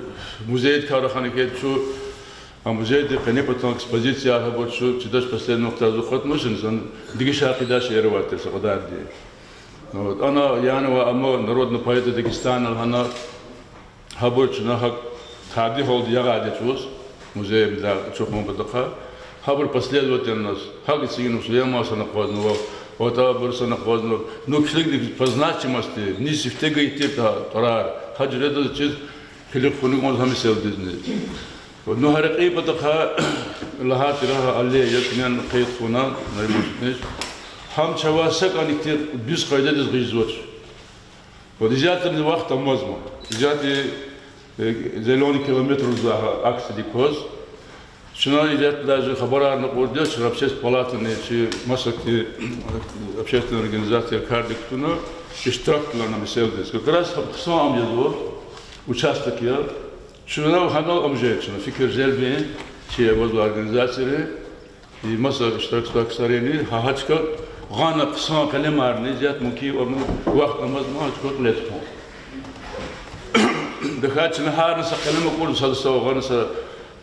музейдикай рахана хьайитӀа чун, а музейдин къенепатан экспозицияр гьабур чун чидач последний вахтар зун кьатӀнавач, инсан дегишар хъийидай шейэр авай тир са кьадарди. Вот, ана янавай ама народный поэты Дагестана лагьана, гьабур чна гьакӀ тади гьалда ягъайди я чӀавуз, музейда ачухун патахъай. Гьабур последовательность, гьакӀ эцигна Сулейман санал акъвазнава, ватӀа абур санал акъвазнава. Ну, килигна по значимости, ни сифте гайитӀа тӀварар, гьа жуьредаз чиз килиг хъувуна кӀанзава гьа месэладизни. Ну, гьа рекьин патахъай лагьай тир гьа аллея, куьне къейд хъувуна, Нариман Султанович. Гьам чавай са кӀаник тир дуьз къайдадиз гъизвач. Вот, изятни вахт амазма. Изятни, э, зелёный километр лугьузвай гьа акциядик кваз. Чна изятни даже хабарарни кьурди я, чна общественный палатани, чи масакӀа общественный организацияр кардик кутуна, иштиракдалди ана месэладиз. Как раз хъсан ам язва, участок я. Чна гьанал ам жен, чна фикир желбин, чи авазва организацияри, и маса иштиракзавай ксарини, гьа гьа чка гъана хъсан къелемарни, изят мумкин ама вахт амазма гьа чка кьиле тухун. ТахьайтӀа чна гьарна са къелем акӀурна, сада са гъана са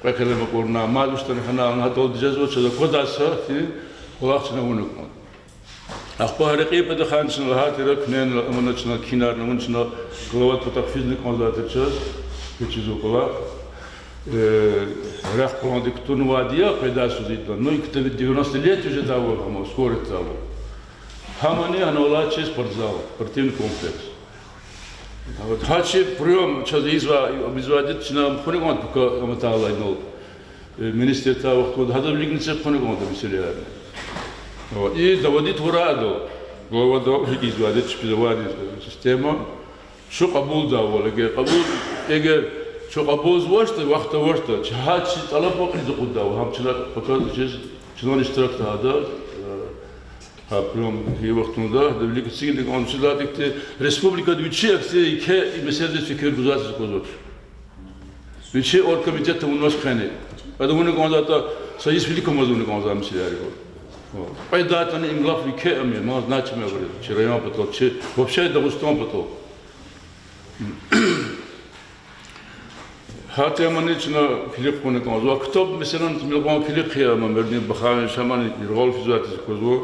кьве къелем акӀурна, мад вучтани хьана, гьадалди жезва чаз аквадай са, ти, кӀвалах чна авуна кӀанда. Ахпа гьа рекьин патахъай чна лагьай тир, куьнени амуна чна, кхьинарни авуна чна, главадин патахъ физни кӀанзавай тир чаз, вичиз кӀвалах. Э, рехъ пландик кутунвайди я, къведайсуз идалай. Ну, икӀ девяностолетие жедайвал гьама, скороддайвал. Гьамани гьанал алай чи спортзал, спортивный комплекс. А вот гьачи приём чаз ийизва-, ийизвайди чна хъувуна кӀанда пака аматайла инал. Э, министрдин вахтунда гьадаз виликни цӀи хъувуна кӀанда месэлаяр. Вот. И доводить авурай адал, главадал гьикӀ ийизвайди чпиз авайди система. Чун кьабулдайвал, эгер кьабул, эгер чун кьабулзавачтӀа, вахт авачтӀа, чи гьа чи тӀалаб кьилиз акъуддайвал, гьам чна пака чиз, чна иштирак тагьада, э, гьа приём и вахтунда, гьада вилик эцигна кӀанда, чиз лагьайтӀа ихьтин республикада вичи акси еке и месэладиз фикир гузвай аквазвач. Вичи оргкомитетда авунвач къени. Ада авуна кӀанзаватӀа, са йис виликамаз авуна кӀанзавай месэлаяр я. О. КьведайтӀани им лап еке ам я, мал значимый абур я чи район патал, чи вообще Дагъустан патал. Гьа темани чна килиг хъувуна кӀанзава. Ктаб, меселан, мелкъван килиг хъия, ама Мердин Бахаевич, амани яргъал физвайди аквазва.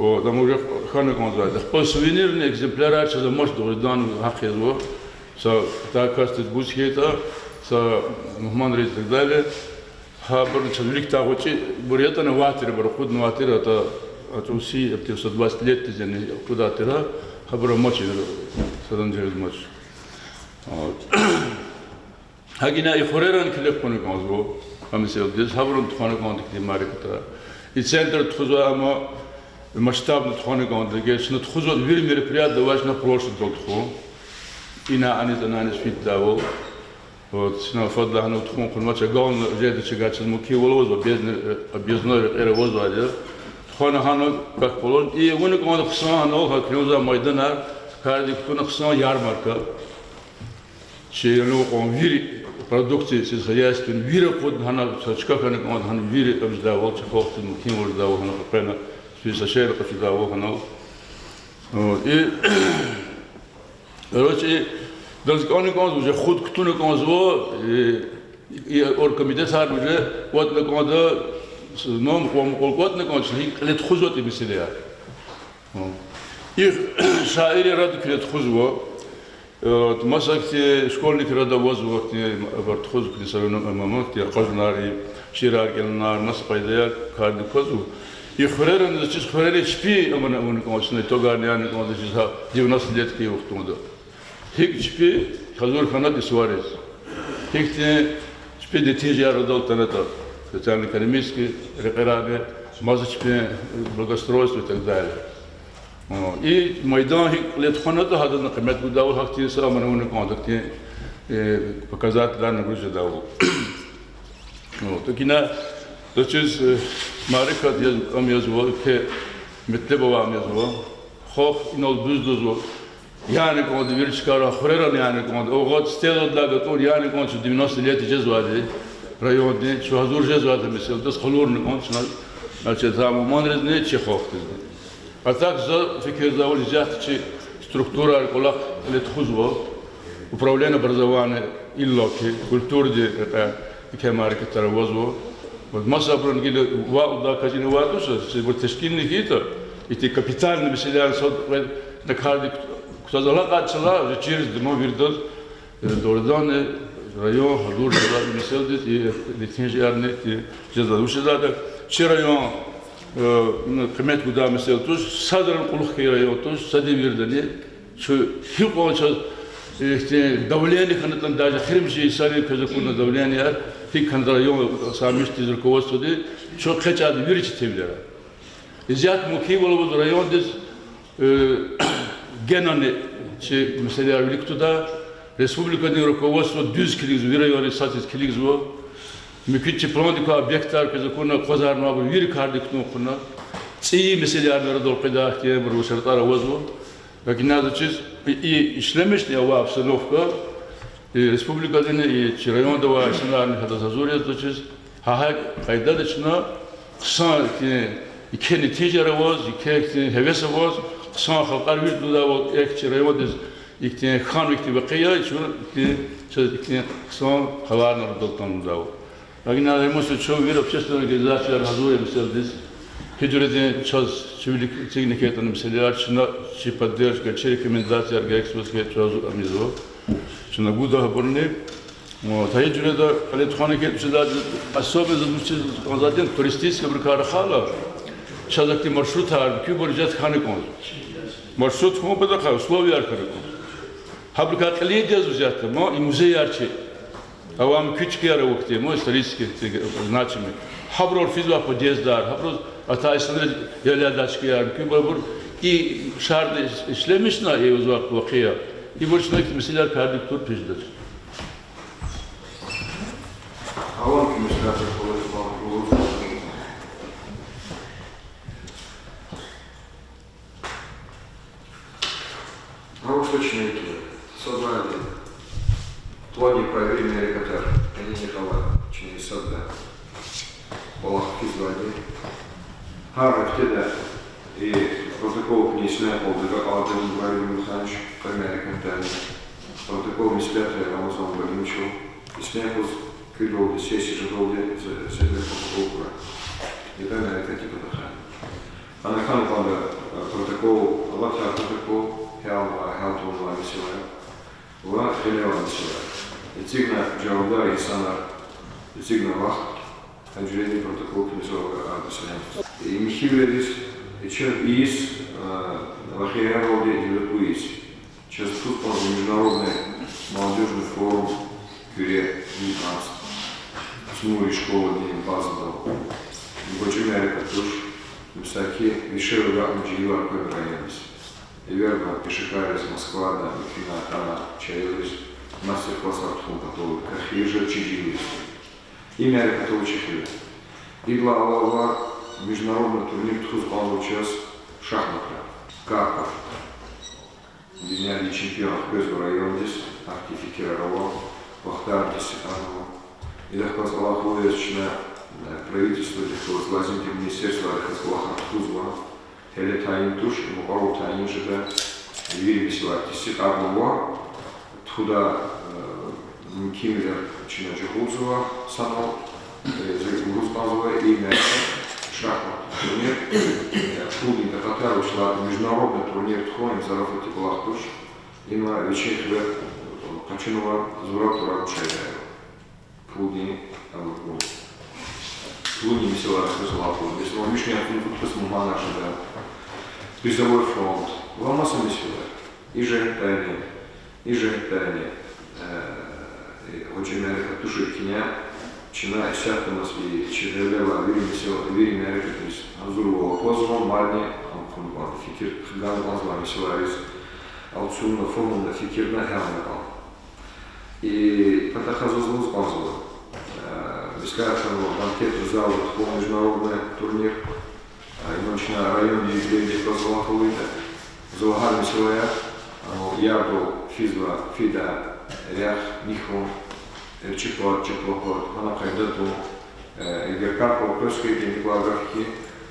О, ам уже хьана кӀанзавайди. Ахпа сувенирный экземплярар чаз амач, дугъриданни гьахъ язва. Са такасдиз гуз хьайитӀа, са мугьманриз и так далее. Гьабурни чаз виликдай гъвечӀибур ятӀани авай тир, абур акъуднавай тир, атӀа, атӀа уси, ахьтин сто двадцать летдиз яни акъудай тир, гьабур амач, садан жезвач. Гьакӏ ина и хуьрерани килиг хъувуна кӏанзава, гьа месэладиз, гьабурун тухвана кӏанда ихьтин мярекатар. И центр тухузвай, амма масштабно тухвана кӏанда, эгер чна тухузватӏа вири мероприятиеда авай чна площадьдал тухун. Ина аниз, ана аниз фидайвал. Вот, чна фадлай гьана тухун хъувунач, агална жеда чига чаз мумкинвал авазва, объездной, э, объездной рекьера авазвайди я. Тухвана гьана как положено. И авуна кӏанда хъсан гьанал, гьа килигзавай майданар, кардик кутуна хъсан ярмарка. Чи ана кьван вири продукция сельскохозяйственный, вири акъудна гьана, са чка хьана кӏанда гьана, вири ам жедайвал, чи халкьдиз мумкинвал жедайвал гьана къекъвена, чи са шейэр къачудайвал гьанал. Вот, и, короче, даз кӏана кӏанзава, уже худ кутуна кӏанзава, и, и оргкомитетар уже кӏватӏна кӏанда, с-, ном кьван мукьвал кӏватӏна кӏанда, чна гьикӏ кьиле тухузватӏа и месэлаяр. И шаиррин арада куьне тухузва, э, маса хьтин школьникрин арада авазва, хьтин, абур тухуз куьне соревнов-, ма-, ма-, хьтин акъажунар, шиирар кӀелунар, маса къайдаяр, кардик квазва. И хуьрерани заз чиз, хуьрерин чпи амни авуна кӀанда чна, итогарни яна кӀанда чиз гьа девяносто лет хьайи вахтунда. ГьикӀ чпи гьазур хьанатӀа и сувариз. Гьихьтин чпи нетижаяр арадал атанатӀа, социально-экономический рекьерарни, маса чпи благоустройство и так далее. О, и майдан гьикӀ кьиле тухванатӀа, гьадазни къимет гудайвал, гьахьтин са амни авуна кӀанда, гьахьтин, э, показательар нагрузка жедайвал. О, такина заз чиз, э, мярекат яз-, ам язва, еке метлеб авай ам язва. Халкь инал дуьз лугьузва. Яна кӀанда вири чкайра, хуьрерани яна кӀанда, авай стеладилай гатӀун яна кӀанда чун девяносто лет жезвайди райондин, чун гьазур жезвайди месэладиз, къалурна кӀанда чна, значит, гьа мугьманризни, чи халкьдизни. А так за фикирзавайвал, исятда чи структурайрин кӀвалах кьиле тухузва, управление образования, иллаки культурадин рекье еке мярекатар авазва. Вот масабурун гила ваъ, лугьудай кас ина авай туш, чи бу тешкилни хьайитӀа, ихьтин капитальный месэлаяр са кьве-, на кардик кутаз алакьайтӀа чалай, уже чирзди ма виридаз, э, дугъриданни район гьазур жезвай месэладиз, и нетижаярни, и жезвай вуч жезвайди. Чи район, э, ну, къимет гудай месэла туш, садрани кьулухъ хьайи район туш, садрани виридани, чун гьикьван чаз, э, ихьтин давление хьанатӀани, даже эхиримжи йисарин квез акуна давленияяр, гьикьван район са мишдиз руководстводи, чун экъечӀайди вири четинвилера. Исятда мумкинвал аваз райондиз, э, генани чи месэлаяр вилик тутай, республикадин руководство дуьз килигзава, вири районриз сад хьиз килигзава. Муькуь чи пландик квай объектар квез акуна, акъвазарнавайбур вири кардик кутун кьуна. ЦӀийи месэлаярни арадал къведай ихьтин абурун шартӀар авазва. Гьакӏ ина заз чиз, и, и ишлемишна авай обстановка, и республикадани, и чи районда авай инсанарни гьадаз гьазур язва заз чиз, гьа, гьа къайдада чна хъсан, и, еке нетижаяр аваз, еке, и, гьевес аваз, хъсан халкьар виридалайвал, еке чи райондиз, ихьтин хьанвай ихьтин вакъиа, чун, ихьтин, чаз ихьтин хъсан гьаларни арадал атанвайвал. Гьакӏ ина гьамиша чун вири общественный организацияр гьазур я месэладиз. Гьи жуьредин чаз чи вилик эцигна хьайитӏани месэлаяр, чна чи поддержка, чи рекомендацияр герек кваз хьайитӏа чаз гьазур я месэла. Чна гуда гьабурни. О, гьа и жуьреда кьиле тухвана хьайитӏа чна, особенно заз вучиз кӏанзавайди, туристический абурукай рахайла, чаз ахьтин маршрутар, муькуьбур жез хьана кӏанзава. Маршрут хьун патахъай условияр хьана кӏанзава. Гьабурукай кьилин дез узятда, ма, и музеяр чи. Авай муькуь чкаяр ава хьтин, ма, исторический, значимый. Гьабурал физвай подъездар, гьабуруз атай инсанриз геледай чкаяр, муькуьбур и шартӏар ишлемишна, и узвай вакъиа. Ибур чна месэлаяр кардик кутур пижедач. Алан кимиз катар колес пан улуз. Гьавуш тушни ки, садра планни проверенный рекье катар, къенин йикъалай чна садра кӏвалах физвайди. Гьар гьафтеда и протокол кьиле ислягьдалди агакьарда Ибрагьим Михайлович, кьве мярекатдани. Протокол меслятда Рамазан Ибрагьимовича. Ислягьиз куьдалди, сессия жедалди, се-, седр протокол хьурай. Итӏа мярекатдин патахъай. Ана хьана кӏанда, э, протокол, алатай протокол, гьялвай, гьялтӏунвай месэлаяр ва гъилевай месэлаяр. Эцигна жавабдар инсанар, эцигна вахт, гьа жуьредин протокол кьиле ислягьиз. И михьивилериз, и чеб ийиз, э, вахъияралди девлетлу ийиз. Чаз тухуз кӏанзава международный молодёжный форум Куьре девятнадцать. Цмуррин школадин базада. ГъвечӀи мярекат туш, мисал яз, више агакьна жегьилар къведа райондиз. Эверда пешекарриз Москвадай, муькуьдай атана чайилриз, мастер-классар тухун патал, квехъ ийиз чи жегьилриз. И мярекат авачир хьи. Идалай алава международный турнир тухуз кӏанзава чаз шахматра. Карпов. Дуьньядин чемпион хквезва райондиз, ахьтин фикирар ава, вахтар дисиплинада. Идахъ галаз алакьунар яз чна, э, правительстводихъ галаз, лазим тир министерствайрихъ галаз кӏвалахар тухузва. Гьеле тайин туш, мукьвал тайин жеда, вири месэлаяр тестикьарнава, тухудай, э, мумкинвилер чна жагъурзава санал, э, зи лугьуз кӏанзава, и мярекат Шахматный турнир, э, пулдин такьатар вуч лагьайтӀа международный турнир тухун, им зарафатдин кӀвалах туш. Има вичин хиве къачунва зураб-зураб шейэр. Пулдин, абур пул. Пулдин месэлаяр хьиз алакьун. Месела, вишни ятӀани кӀватӀуз мугьманар жеда. Призовой фонд. Ва маса месэлаяр. И жигьетдайни, и жигьетдайни, э, и гъвечӀи мярекат туш, икӀ я, чна исятдамаз и чи гъиле авай вири месэла, вири мярекатриз гьазурвал аквазва, мадни ам хьун кӀанда, фикир гана кӀанзавай месэлайриз алцумна, фагьумна, фикирна гьялна кӀанда. И патахъай заз лугьуз кӀанзава, э, бескар хьанва банкетный залда тухун международный турнир. А, иман чна райондин юбилейдихъ галаз алакъалу ийида. За лагьай месэлаяр, а, ярдал физва, фида, рехъ, михьун, эрчӀи пад, чапла пад, гьана къайда тун, э, эгер кар къвез хьайитӀа, гила графики,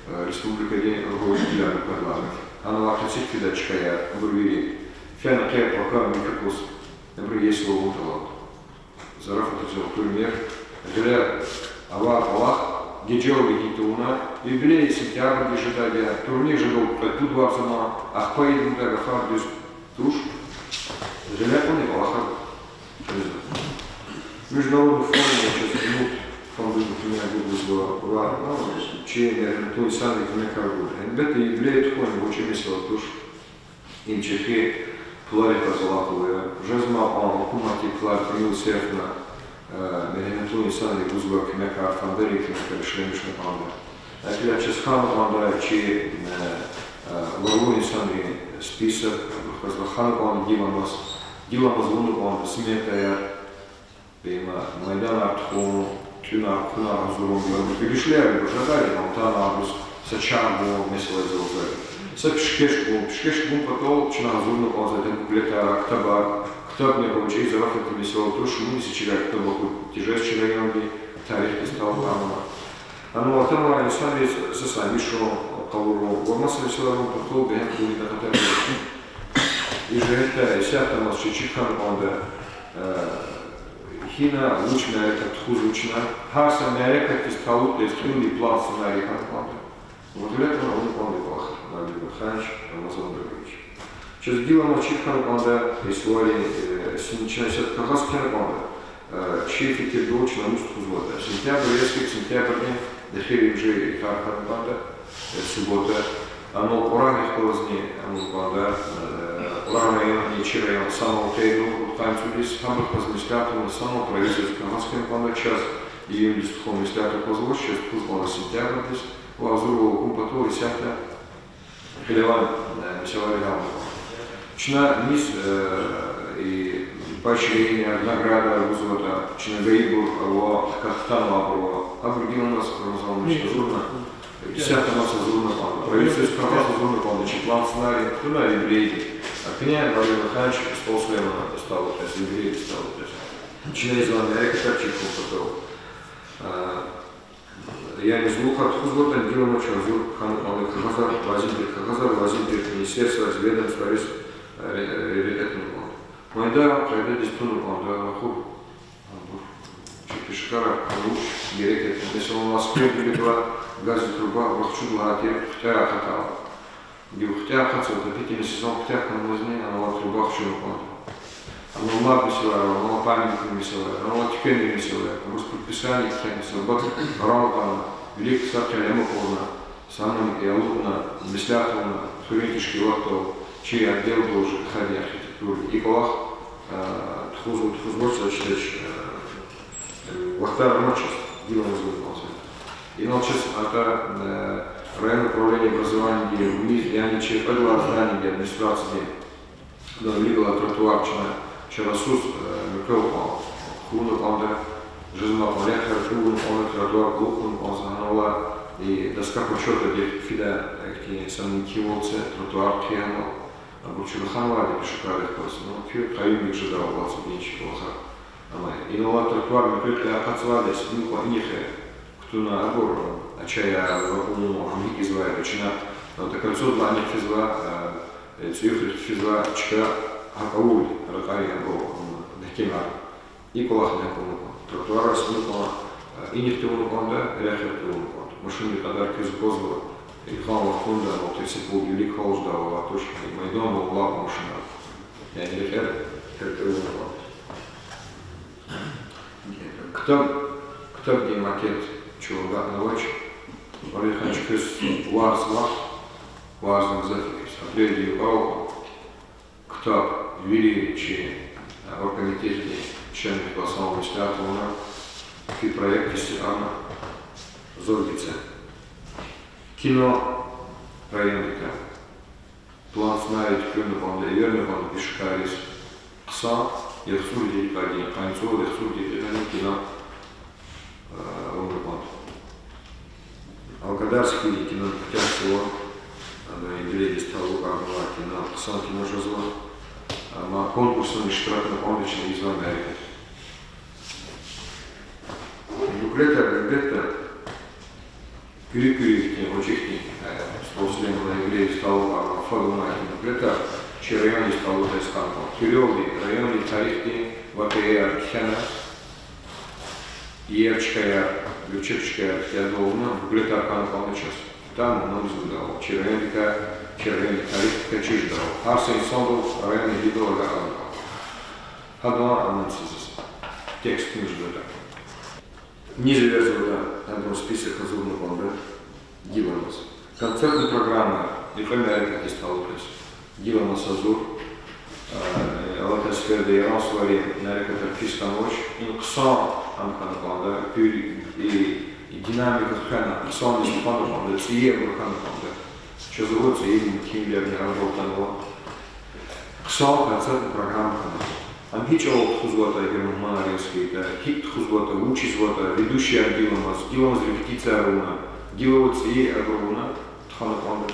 э, республикадин руководителарни къведайла. Гьанал къецихъ фида чкаяр, абур вири. Фена къе пака михьи куз, абуру иеси лугьун тӀалабда. Зарафатдиз турнир, гъиле авай кӀвалах, гежел вегьин тавуна, юбилей сентябрдиз жедайди я, турнир жедайвал кьве-пуд варз ама, ахпа ийида гафар дуьз туш, гъиле кьуна кӀвалахар. Международный форум я чаз Умуд фондуни куьмек гузва, ва, ну, чи мергьеметлу инсанри куьмекар гуда. Гьелбетда, юбилей тухун гъвечӀи месэла туш. Им чӀехи пуларихъ галаз алакъалу я. Жезмай кьван гьукуматди пулар тӀимил серфна, э, мергьеметлу инсанри гузвай куьмекар, фондарин куьмекар ишлемишна кӀанда. ГьакӀ хьайила чаз хьана кӀанда чи, э, э, варлу инсанрин список, абурухъ галаз хьана кӀанда гиламаз, гиламаз авуна кӀанда сметаяр. Има майданар тухун, тӀуьнар, хъунар гьазурун, гуьруьшлер, жедай алтанар, гуз са чан гун, месела, залза. Са пишкеш гун, пишкеш гун патал чна гьазурна кӀанзава буклетар, ктабар, ктабни гъвечӀи зарафатдин месэла туш, шумуд йис чилай ктаб акъуд тежез чи районди, тарихдиз талукь амай. Анал атанвай инсанриз са-са мишун къалурун ва маса месэлайрин патал бегьем хьуни такьатар. И жигьетдай исятдамаз чи чир хьана кӀанда, э, гьина вуч мярекат тухузва чна, гьар са мярекатдиз талукь яз кьилди план, сценарий хьана кӀанда. Ва гъиле кьуна авуна кӀанда кӀвалахар, Набир Михайлович, Рамазан Набирович. Чаз гиламаз чир хьана кӀанда, и суварин, э, син чна исятда кагъаз кхьена кӀанда, э, чи фикирдалди чна мус тухузватӀа. Сентябрь яз хьи, сентябрдин эхиримжи йикъар хьана кӀанда, э, суббота. Анал кьурагьрихъ галазни авуна кӀанда, э, кьурагь районни чи район санал къейдна, кьудкъанни цӀуд йис, гьабурухъ галаз меслят авуна санал правительстводиз кагъаз кхьена кӀанда, чаз июндиз тухун меслят аквазвач, чаз тухуз кӀанда сентябрдиз, ва гьазурвал акун патал исятда гъилевай, э, месэлайрихъ галаз. Чна низ, э, и поощренияяр, наградадар гузватӀа, чна гайибур ава, хкатнавайбур ава, абур гиламаз, Рамазан Валерьевич, гьазурна, исятдамаз гьазурна кӀанда, правительстводиз кагъаз гьазурна кӀанда, чи план, сценарий, кутуна юбилейдиз. А куьне Набир Михайлович СтӀал Сулейманан СтӀал Кьведиз, юбилейдин СтӀал Кьведиз. Чна ийизвай мярекатар чир хьун патал, э, яни зулухъ тухузватӀа, гиламаз чаз гьазур хьана кӀанда кагъазар, лазим тир кагъазар, лазим тир министерствайриз, ведомствайриз, э, ре-, ре-, рекье туна кӀанда. Майдан къайдадиз туна кӀанда, рахур, абур, чи пешекарар вуч герек ятӀа. Месела, сквер виликла газдин труба вахчуд лагьай тир куьтягь акъатайла. Гила куьтягь акъатзава, отопительный сезон куьтягь хьанвазни, анал труба вахчуна кӀанда. Анал мад месэлаяр ава, анал памятникрин месэлаяр ава, анал туьквенрин месэлаяр ава, абуруз предписание кхьена, са бат ран гъана, вилик са къелем акьурна, са мани алукӀна, меслят авуна, хуьруьн тешкилатдал, чи отделдал, ЖКХ-дин, архитектурдин. И кӀвалах, э, тухузва, тухузвач, значит, э, вахтар амач чаз, гиламаз авуна кӀанзава. Инал чаз атӀа, э, районное управление образованиядин вуниз, яни чи кьвед лагьай зданиедин администрациядин, адан вилик галай тротуар чна чарасуз, э, муькъвел кьван хъувуна кӀанда, жезмай кьван рехъ хьайи хъувуна кӀанда, тротуар кьулухъ хъувуна кӀанзава, гьанал и доска почётадихъ фида, э, ихьтин са мумкинвал це, тротуар хъия гьанал. Абур чун раханвайди пешекаррихъ галаз, ну, куь къаюмдик жеда вацӀа бинчи кӀвалахар. Амма инал тротуар муькъвел кьиле акъатзавайди я, им кьван инихъ кутуна абур, а, чаяр, ун, гьам гьикӀ ийизвайди я чна, ну, кольцодилай инихъ физва, э, э, цӀуюгърихъ физва чка, гьакӀ авурди, ракьарин абур, м, мягькемар. И кӀвалахни гьакӀ авуна кӀанда. Тротуарар сунна кӀанда, э, инихъди авуна кӀанда, рехъ хьайи хъувуна кӀанда. Машинрин кьадар квез аквазва, йикъан вахтунда, ну, тирси пул вилик халждайвал туш, майданда лап машинар. Яни рекьер гьеркьевнава. Ктаб, ктабдин макет чун агакьнавач. Вари хьанч квез варз вахт, варз гзаф апрелдин юкьвал ктаб вири чи, э, оргкомитетдин членрихъ галаз ислягьдайвал, куь проектдиз ана зурбица. Кино райондикай. План, сценарий туькӀуьрна кӀанда, эверна кӀанда пешекарриз. Хъсан, яхцӀурни декьикьадин, къанни цӀуд, яхцӀурни декьикьадин кино, э, авуна кӀанда. Алкадарский кино, Кутягзава, ана юбилейдиз талукь авай кино, хъсан кино жезва. Амма конкурсда иштиракна кӀанда чна ийизвай мярекат. Буклетар, гьелбетда, куьруь-куьруь хьтин, гъвечӀи хьтин, э, СтӀал Сулейманан юбилейдиз талукь авай, фад авунвай буклетар, чи райондиз талукь яз хьана кӀанда. Куьрелди райондин тарихдин вакъиаяр кхьена, иер чкаяр, гуьрчег чкаяр кхьена авуна, буклетар хьана кӀанда чаз. Там, ну, зурдавал, чи райондикай, чи райондин тарихдикай чир жедайвал. Гьар са инсандал, райондин гьидал агакьарна кӀанда. Гьадан анонс ийиз, текст муьждада. Низ эверзаватӀа, гьадан список гьазурна кӀанда гиламаз. Концертный программа, и кьве мярекатдиз талукь яз. Гиламаз гьазур, э, алатай сеферда Яран суварин мярекатар пис хьанвач, ин хъсан ам хьана кӀанда, куь и, и динамика хвена, хъсандиз тухвана кӀанда, цӀийи абур хьана кӀанда. Чаз ава цӀийи мумкинвилерни арадал атанва. Хъсан концертный программа хьана. Ам гьи чӀавалай тухузватӀа, эгер мугьманар яз хьайитӀа, гьикӀ тухузватӀа, вучизватӀа, ведущийяр гиламаз, гиламаз репетицияр авуна, гила ава цӀийи абур авуна, тухвана кӀанда.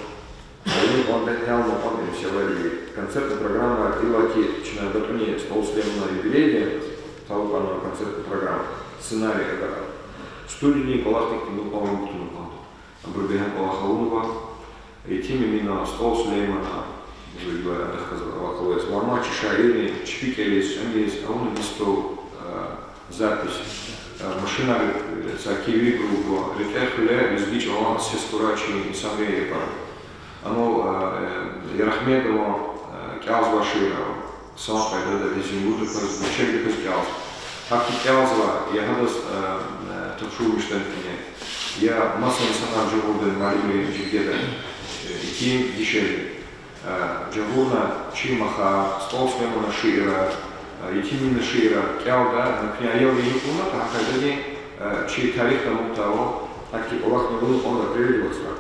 Авуна кӀанда, гьялна кӀанда, месела, и концертный программа, иллаки чна гатӀунин СтӀал Сулейманан юбилейдиз талукьарнавай концертный программа, сценарий агакьарна. Студиядин кӀвалахдик тунукьван вун кутуна кӀанда. Абуру бегьем кӀвалах авунва. Етим Эминан, СтӀал Сулейманан, жугьилай адахъ галаз алакъа авай, ва ам чи шаиррин чпи кӀелиз, эмиз авуна дистов, э, запись, э, машинар, э, са киви группа, рекье-хуьле лезги чӀалан сес хьурай чи инсанри япара. Ана, э, Ярагьмедован, э, кӀелзавай шиирар ава. Хъсан къайдада, лезгинбурудаказ, гуьрчегдаказ кӀелзава. Гьахьтин кӀелзавай, я гьадаз, э, э, тапшурмишдани кьине, я маса инсанар жагъурдани муаллимрин жергеда, э, итим дишегьли, э, жагъурна чи махар, СтӀал Сулейманан шиирар, э, Етим Эминан шиирар кӀелда, гьахьтин аялри гьикӀ авуна, гьа къайдада, э, чи тарих тамугдайвал, гьахьтин кӀвалахни авуна кӀанда апрелдин вацра.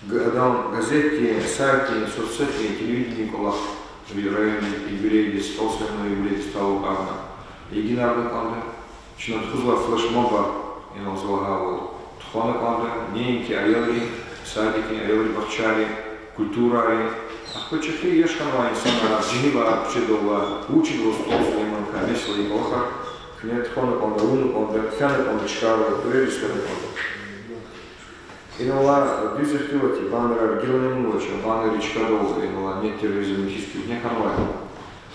Г-, адан газетдин, сайтдин, соцсетдин, телевидениедин кӀвалах, ви райондин юбилейдиз, СтӀал Сулейманан юбилейдиз талукьарна, регинарна кӀанда. Чна тухузвай флешмобар, инал за лагьайвал, тухвана кӀанда, неинки аялрин садикрин, аялрин бахчайрин, культурайрин, ахпа чӀехи яш хьанвай инсанар, жегьилар, куьчеда авай, вучда СтӀал Сулейманакай месэлайрин кӀвалахар, куьне тухвана кӀанда, авуна кӀанда, фена кӀанда чкайрал, куьрелиз фена кӀанда. Инал дуьз ихтилат я, баннерар гила авунвач, баннерар чкадал, инал Мед телевизордин хьиз куьгьне хьанвай.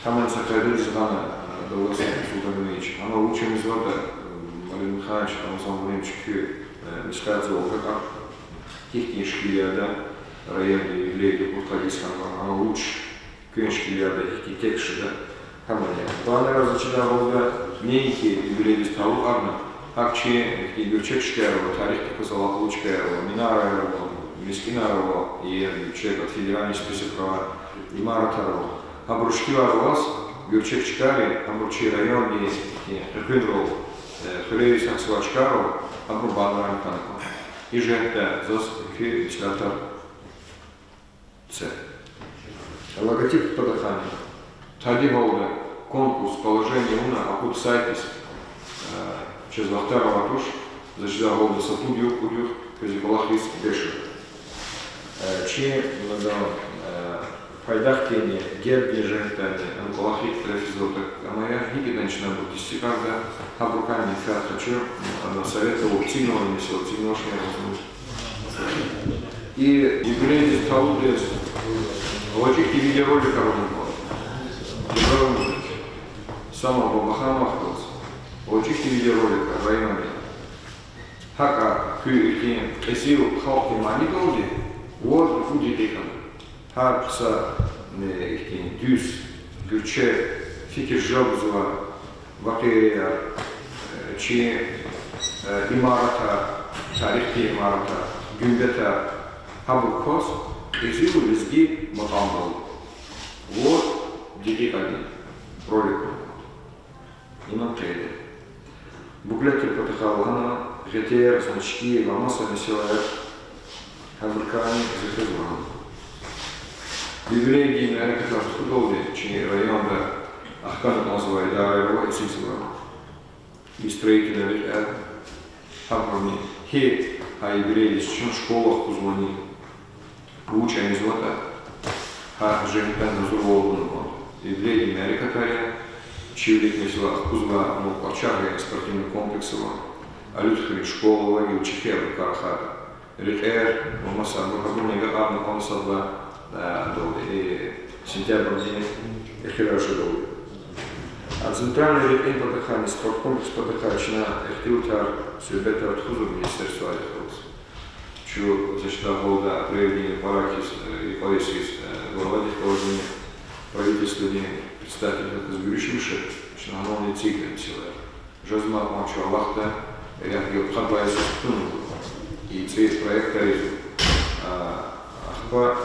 Гьамни са къайдадиз гъана, э, Давлет Султанович. Ана вуч ийизватӀа, э, Малимхан Рамазан Валерьянович, куь, э, мискӀиндиз агакьарна, гьихьтин шикиларда, райондин юбилейдин кьудкъанни йис хьанва, ана вуч, куьн шикиларда, гьихьтин текст жеда, гьамни я. Баннерар заз чидай гьалда, неинки юбилейдиз талукьарна, гьакӀ чи ихьтин гуьрчег чкаяр ава, тарихдихъ галаз алакъалу чкаяр ава, минараяр ава, мискӀинар ава, и гуьрчег, федеральный списокда авай имаратар ава. Гьабурун шикилар аваз, гуьрчег чкайрин, гьабур чи райондин ихьтин къекъуьнрал, э, хуьрериз гьахьзавай чкайрал, гьабурун баннерар хьана кӀанда. И жигьетдай заз куь меслятар це. Логотип патахъайни. Тади гьалда конкурс, положение авуна, акъуд сайтдиз, э, чаз вахтар авай туш, заз чидай гьалда са пуд югъ, кьуд югъ, квез и кӀвалах ийиз беша. Э, чи, ну, да, э, пайдах хьтин, гербдин жигьетдайни, ам кӀвалах гьикӀ рефизотак, ама я гьикӀ ятӀани чна абур тестикьарда, гьабурукай менфят къачу, ана советда вуч эцигнава, месела, эцигнавачни я лазим. И юбилейдиз талукь яз гъвечӀи ихьтин видеороликар авунва. Самал Бабахановахъ галаз. ГъвечӀи ихьтин видеороликар райондин. ГьакӀа куь ихьтин кьезил халкьдин манидалди вад-вуч декьикьа гьар са, э, ихьтин дуьз, гуьрчег фикир жагъузвай вакъиаяр, э, чи, э, имаратар, тарихдин имаратар, гуьмбетар, гьабур кваз кьезил лезги макьамдал вад декьикьадин ролик. Иман къейде. Буклетдин патахъай лагьана гъетер, значки ва маса месэлаяр, гьабурукайни зи хизан. Юбилейдин мярекатар тухудалди чи районда ахкана кӀанзавай идарайра ва эцигзава и строительный рекьер, гьабурни гьи гьа юбилейдиз чун школа ахкузвани, вуч янзаватӀа, гьа жигьетдин гьазурвал авуна кӀанда. Юбилейдин мярекатар я, чи вилик месела ахкузва, ну, Кьварчагъри спортивный комплекс ава, Алуьтхуьруьн школа ава, Гилчехи абурукай рахайтӀа. Рекьер ва маса абур, гьабурни агакьарна кӀанда сад лагьай, э, далди, э, сентябрдин эхирар жедалди. А центральный рекьин патахъайни спорткомплекс патахъай чна ихтилатар, суьгьбетар тухузва министерствойрихъ галаз. Чун за чидай гъалда апрелдин кьваракиз, э, и кьве йисуз, э, главадихъ галазни правительстводин представителрихъ галаз гуьруьшмиш жеда, чна гьанални эцигда месэлаяр. Жезмай кьван чун алахъда, рехъ гила хъвадай йисуз кутунва и цӀийи проектар ийизва. А, ахпа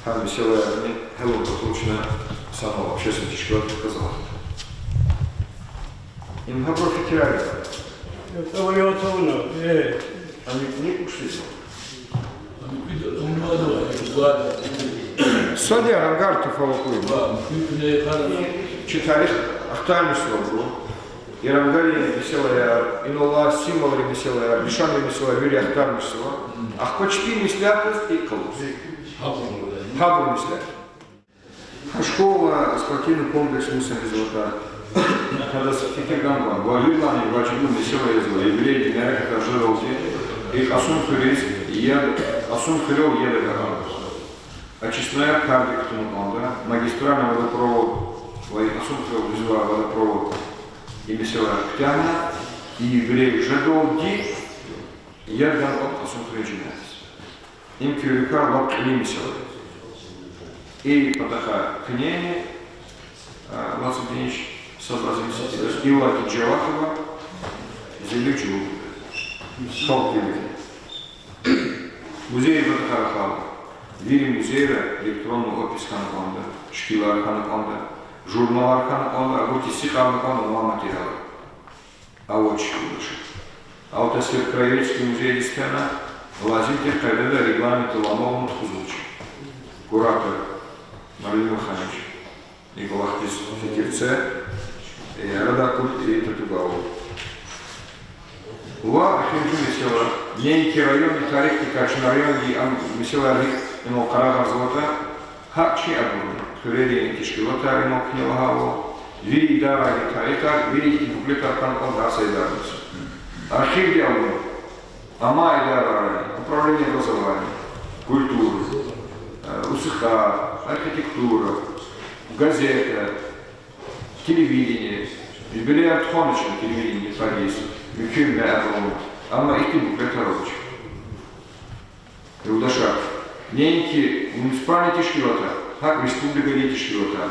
гьа месэлаярни гьялун патал чна санал общественный тешкилатдихъ галаз алахъда. Им гьабур фикирар я. Ава, я тавуна, э. Ани куьне кукӀушзава. Сад я, рангар тафаватлу я. Чи тарих ахтармишзавайбуру. И рангарин месэлаяр, инал алай символрин месэлаяр, лишанрин месэлаяр вири ахтармишзава. Ахпа чпин меслятдиз икӀ къалурзава. Гьабур меслят. Гьа школа, спортивный комплекс мус ийизватӀа, гьадаз фикир гана кӀанда. Ва виридалайни важиблу месэла язва, юбилейдин мярекатар жедалди, и Кьасумхуьруьз яд, Кьасумхуьрел яд агакьарна. Очистной кардик кутуна кӀанда, магистральный водопровод ва и Кьасумхуьрел гъизвай водопровод, и месэла куьтягьна, и юбилей жедалди яд гана кӀанда Кьасумхуьруьн жемятдиз. Им куь рикӀел лап кьилин месэла я. И патахъай куьнени, а, вацӀа динж сад лазим сифтедаз иллаки жаваб гуда, зелиг жуваб гуда. Халкьдин вилик. Музей патахъай рахайла, вири музейра электронный опись хьана кӀанда, шикилар хьана кӀанда, журналар хьана кӀанда, абур тестикьарна кӀанда, ма материалар. Авач, юлдашар. Алтасир краеведческий музейдиз фена, лазим тир къайдада регламентда ламалму тухузвач. Куратор Марлим Ваханович, и кӀвалахдиз фикир це, э, арада акъуддай татугава. Ва эхиримжи месэла, неинки райондин тарихдикай чна райондин ам месэлайрик инал къарагъарзаватӀа, гьакӀ чи абурни, хуьрерин тешкилатар инал куьне лагьайвал, вири идарайрин тарихар, вири ихьтин буклетар хьана кӀанда гьар са идарадиз. Архивди авуна, амай идарайрин, управление образования, культуры, э, УСХ, архитектура, газета, телевидение, юбилеяр тухванач телевидениедин къадиз, муькуь мярекатар, амма ихьтин буклетар авач. Юлдашар, неинки муниципальный тешкилатар, гьакӀ республикадин тешкилатар.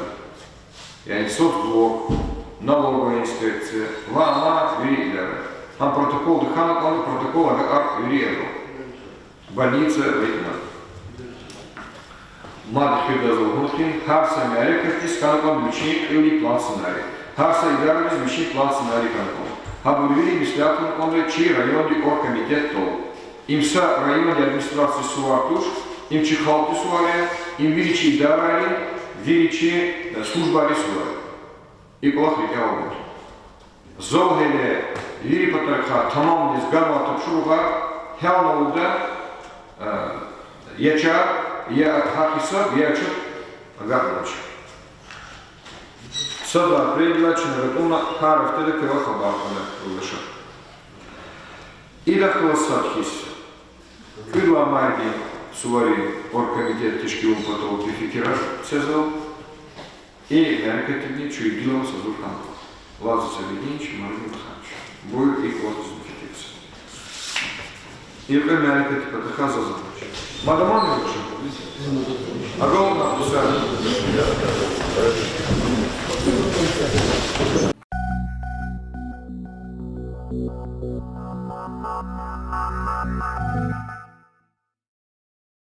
Яни соцсбор, налоговая инспекция, ва ама вири идара. Гьам протоколда хьана кӀанда, протокол агакьарна вири ядал. Больница ва икӀ мад. Мад хуьдаз лугьун хьи, гьар са мярекатдиз хьана кӀанда вичин кьилдин план-сценарий. Гьар са идарадиз вичин план-сценарий хьана кӀанда. Гьабур вири меслятна кӀанда чи райондин оргкомитетдал. Им са райондин администрациядин сувар туш, им чи халкьдин сувар я, им вири чи идарайрин, вири чи, э, службайрин сувар я. И кӀвалах рикӀел алай. Зал гьеле вири патарихъай тамамдиз ганвай тапшуругъар гьялна лугьуда, э, я чар, я гьахъ-гьисаб, я чун агакьарнавач. Сад лагьай апрелдилай чна гатӀунна гьар гьафтеда квевай хабар хьана, юлдашар. Идахъ галаз сад хьиз, кӀуьд лагьай майдин суварин оргкомитет тешкилун патал куь фикирар це зал. И мярекатдини чуьнгуьлал сазур хьана. Лазим са бединч, Марлим Ваханович. Буюр, икӀ вахтиз фикир це. Икьван мярекат патахъай заз. Мадаман юкъуз. Агална куса.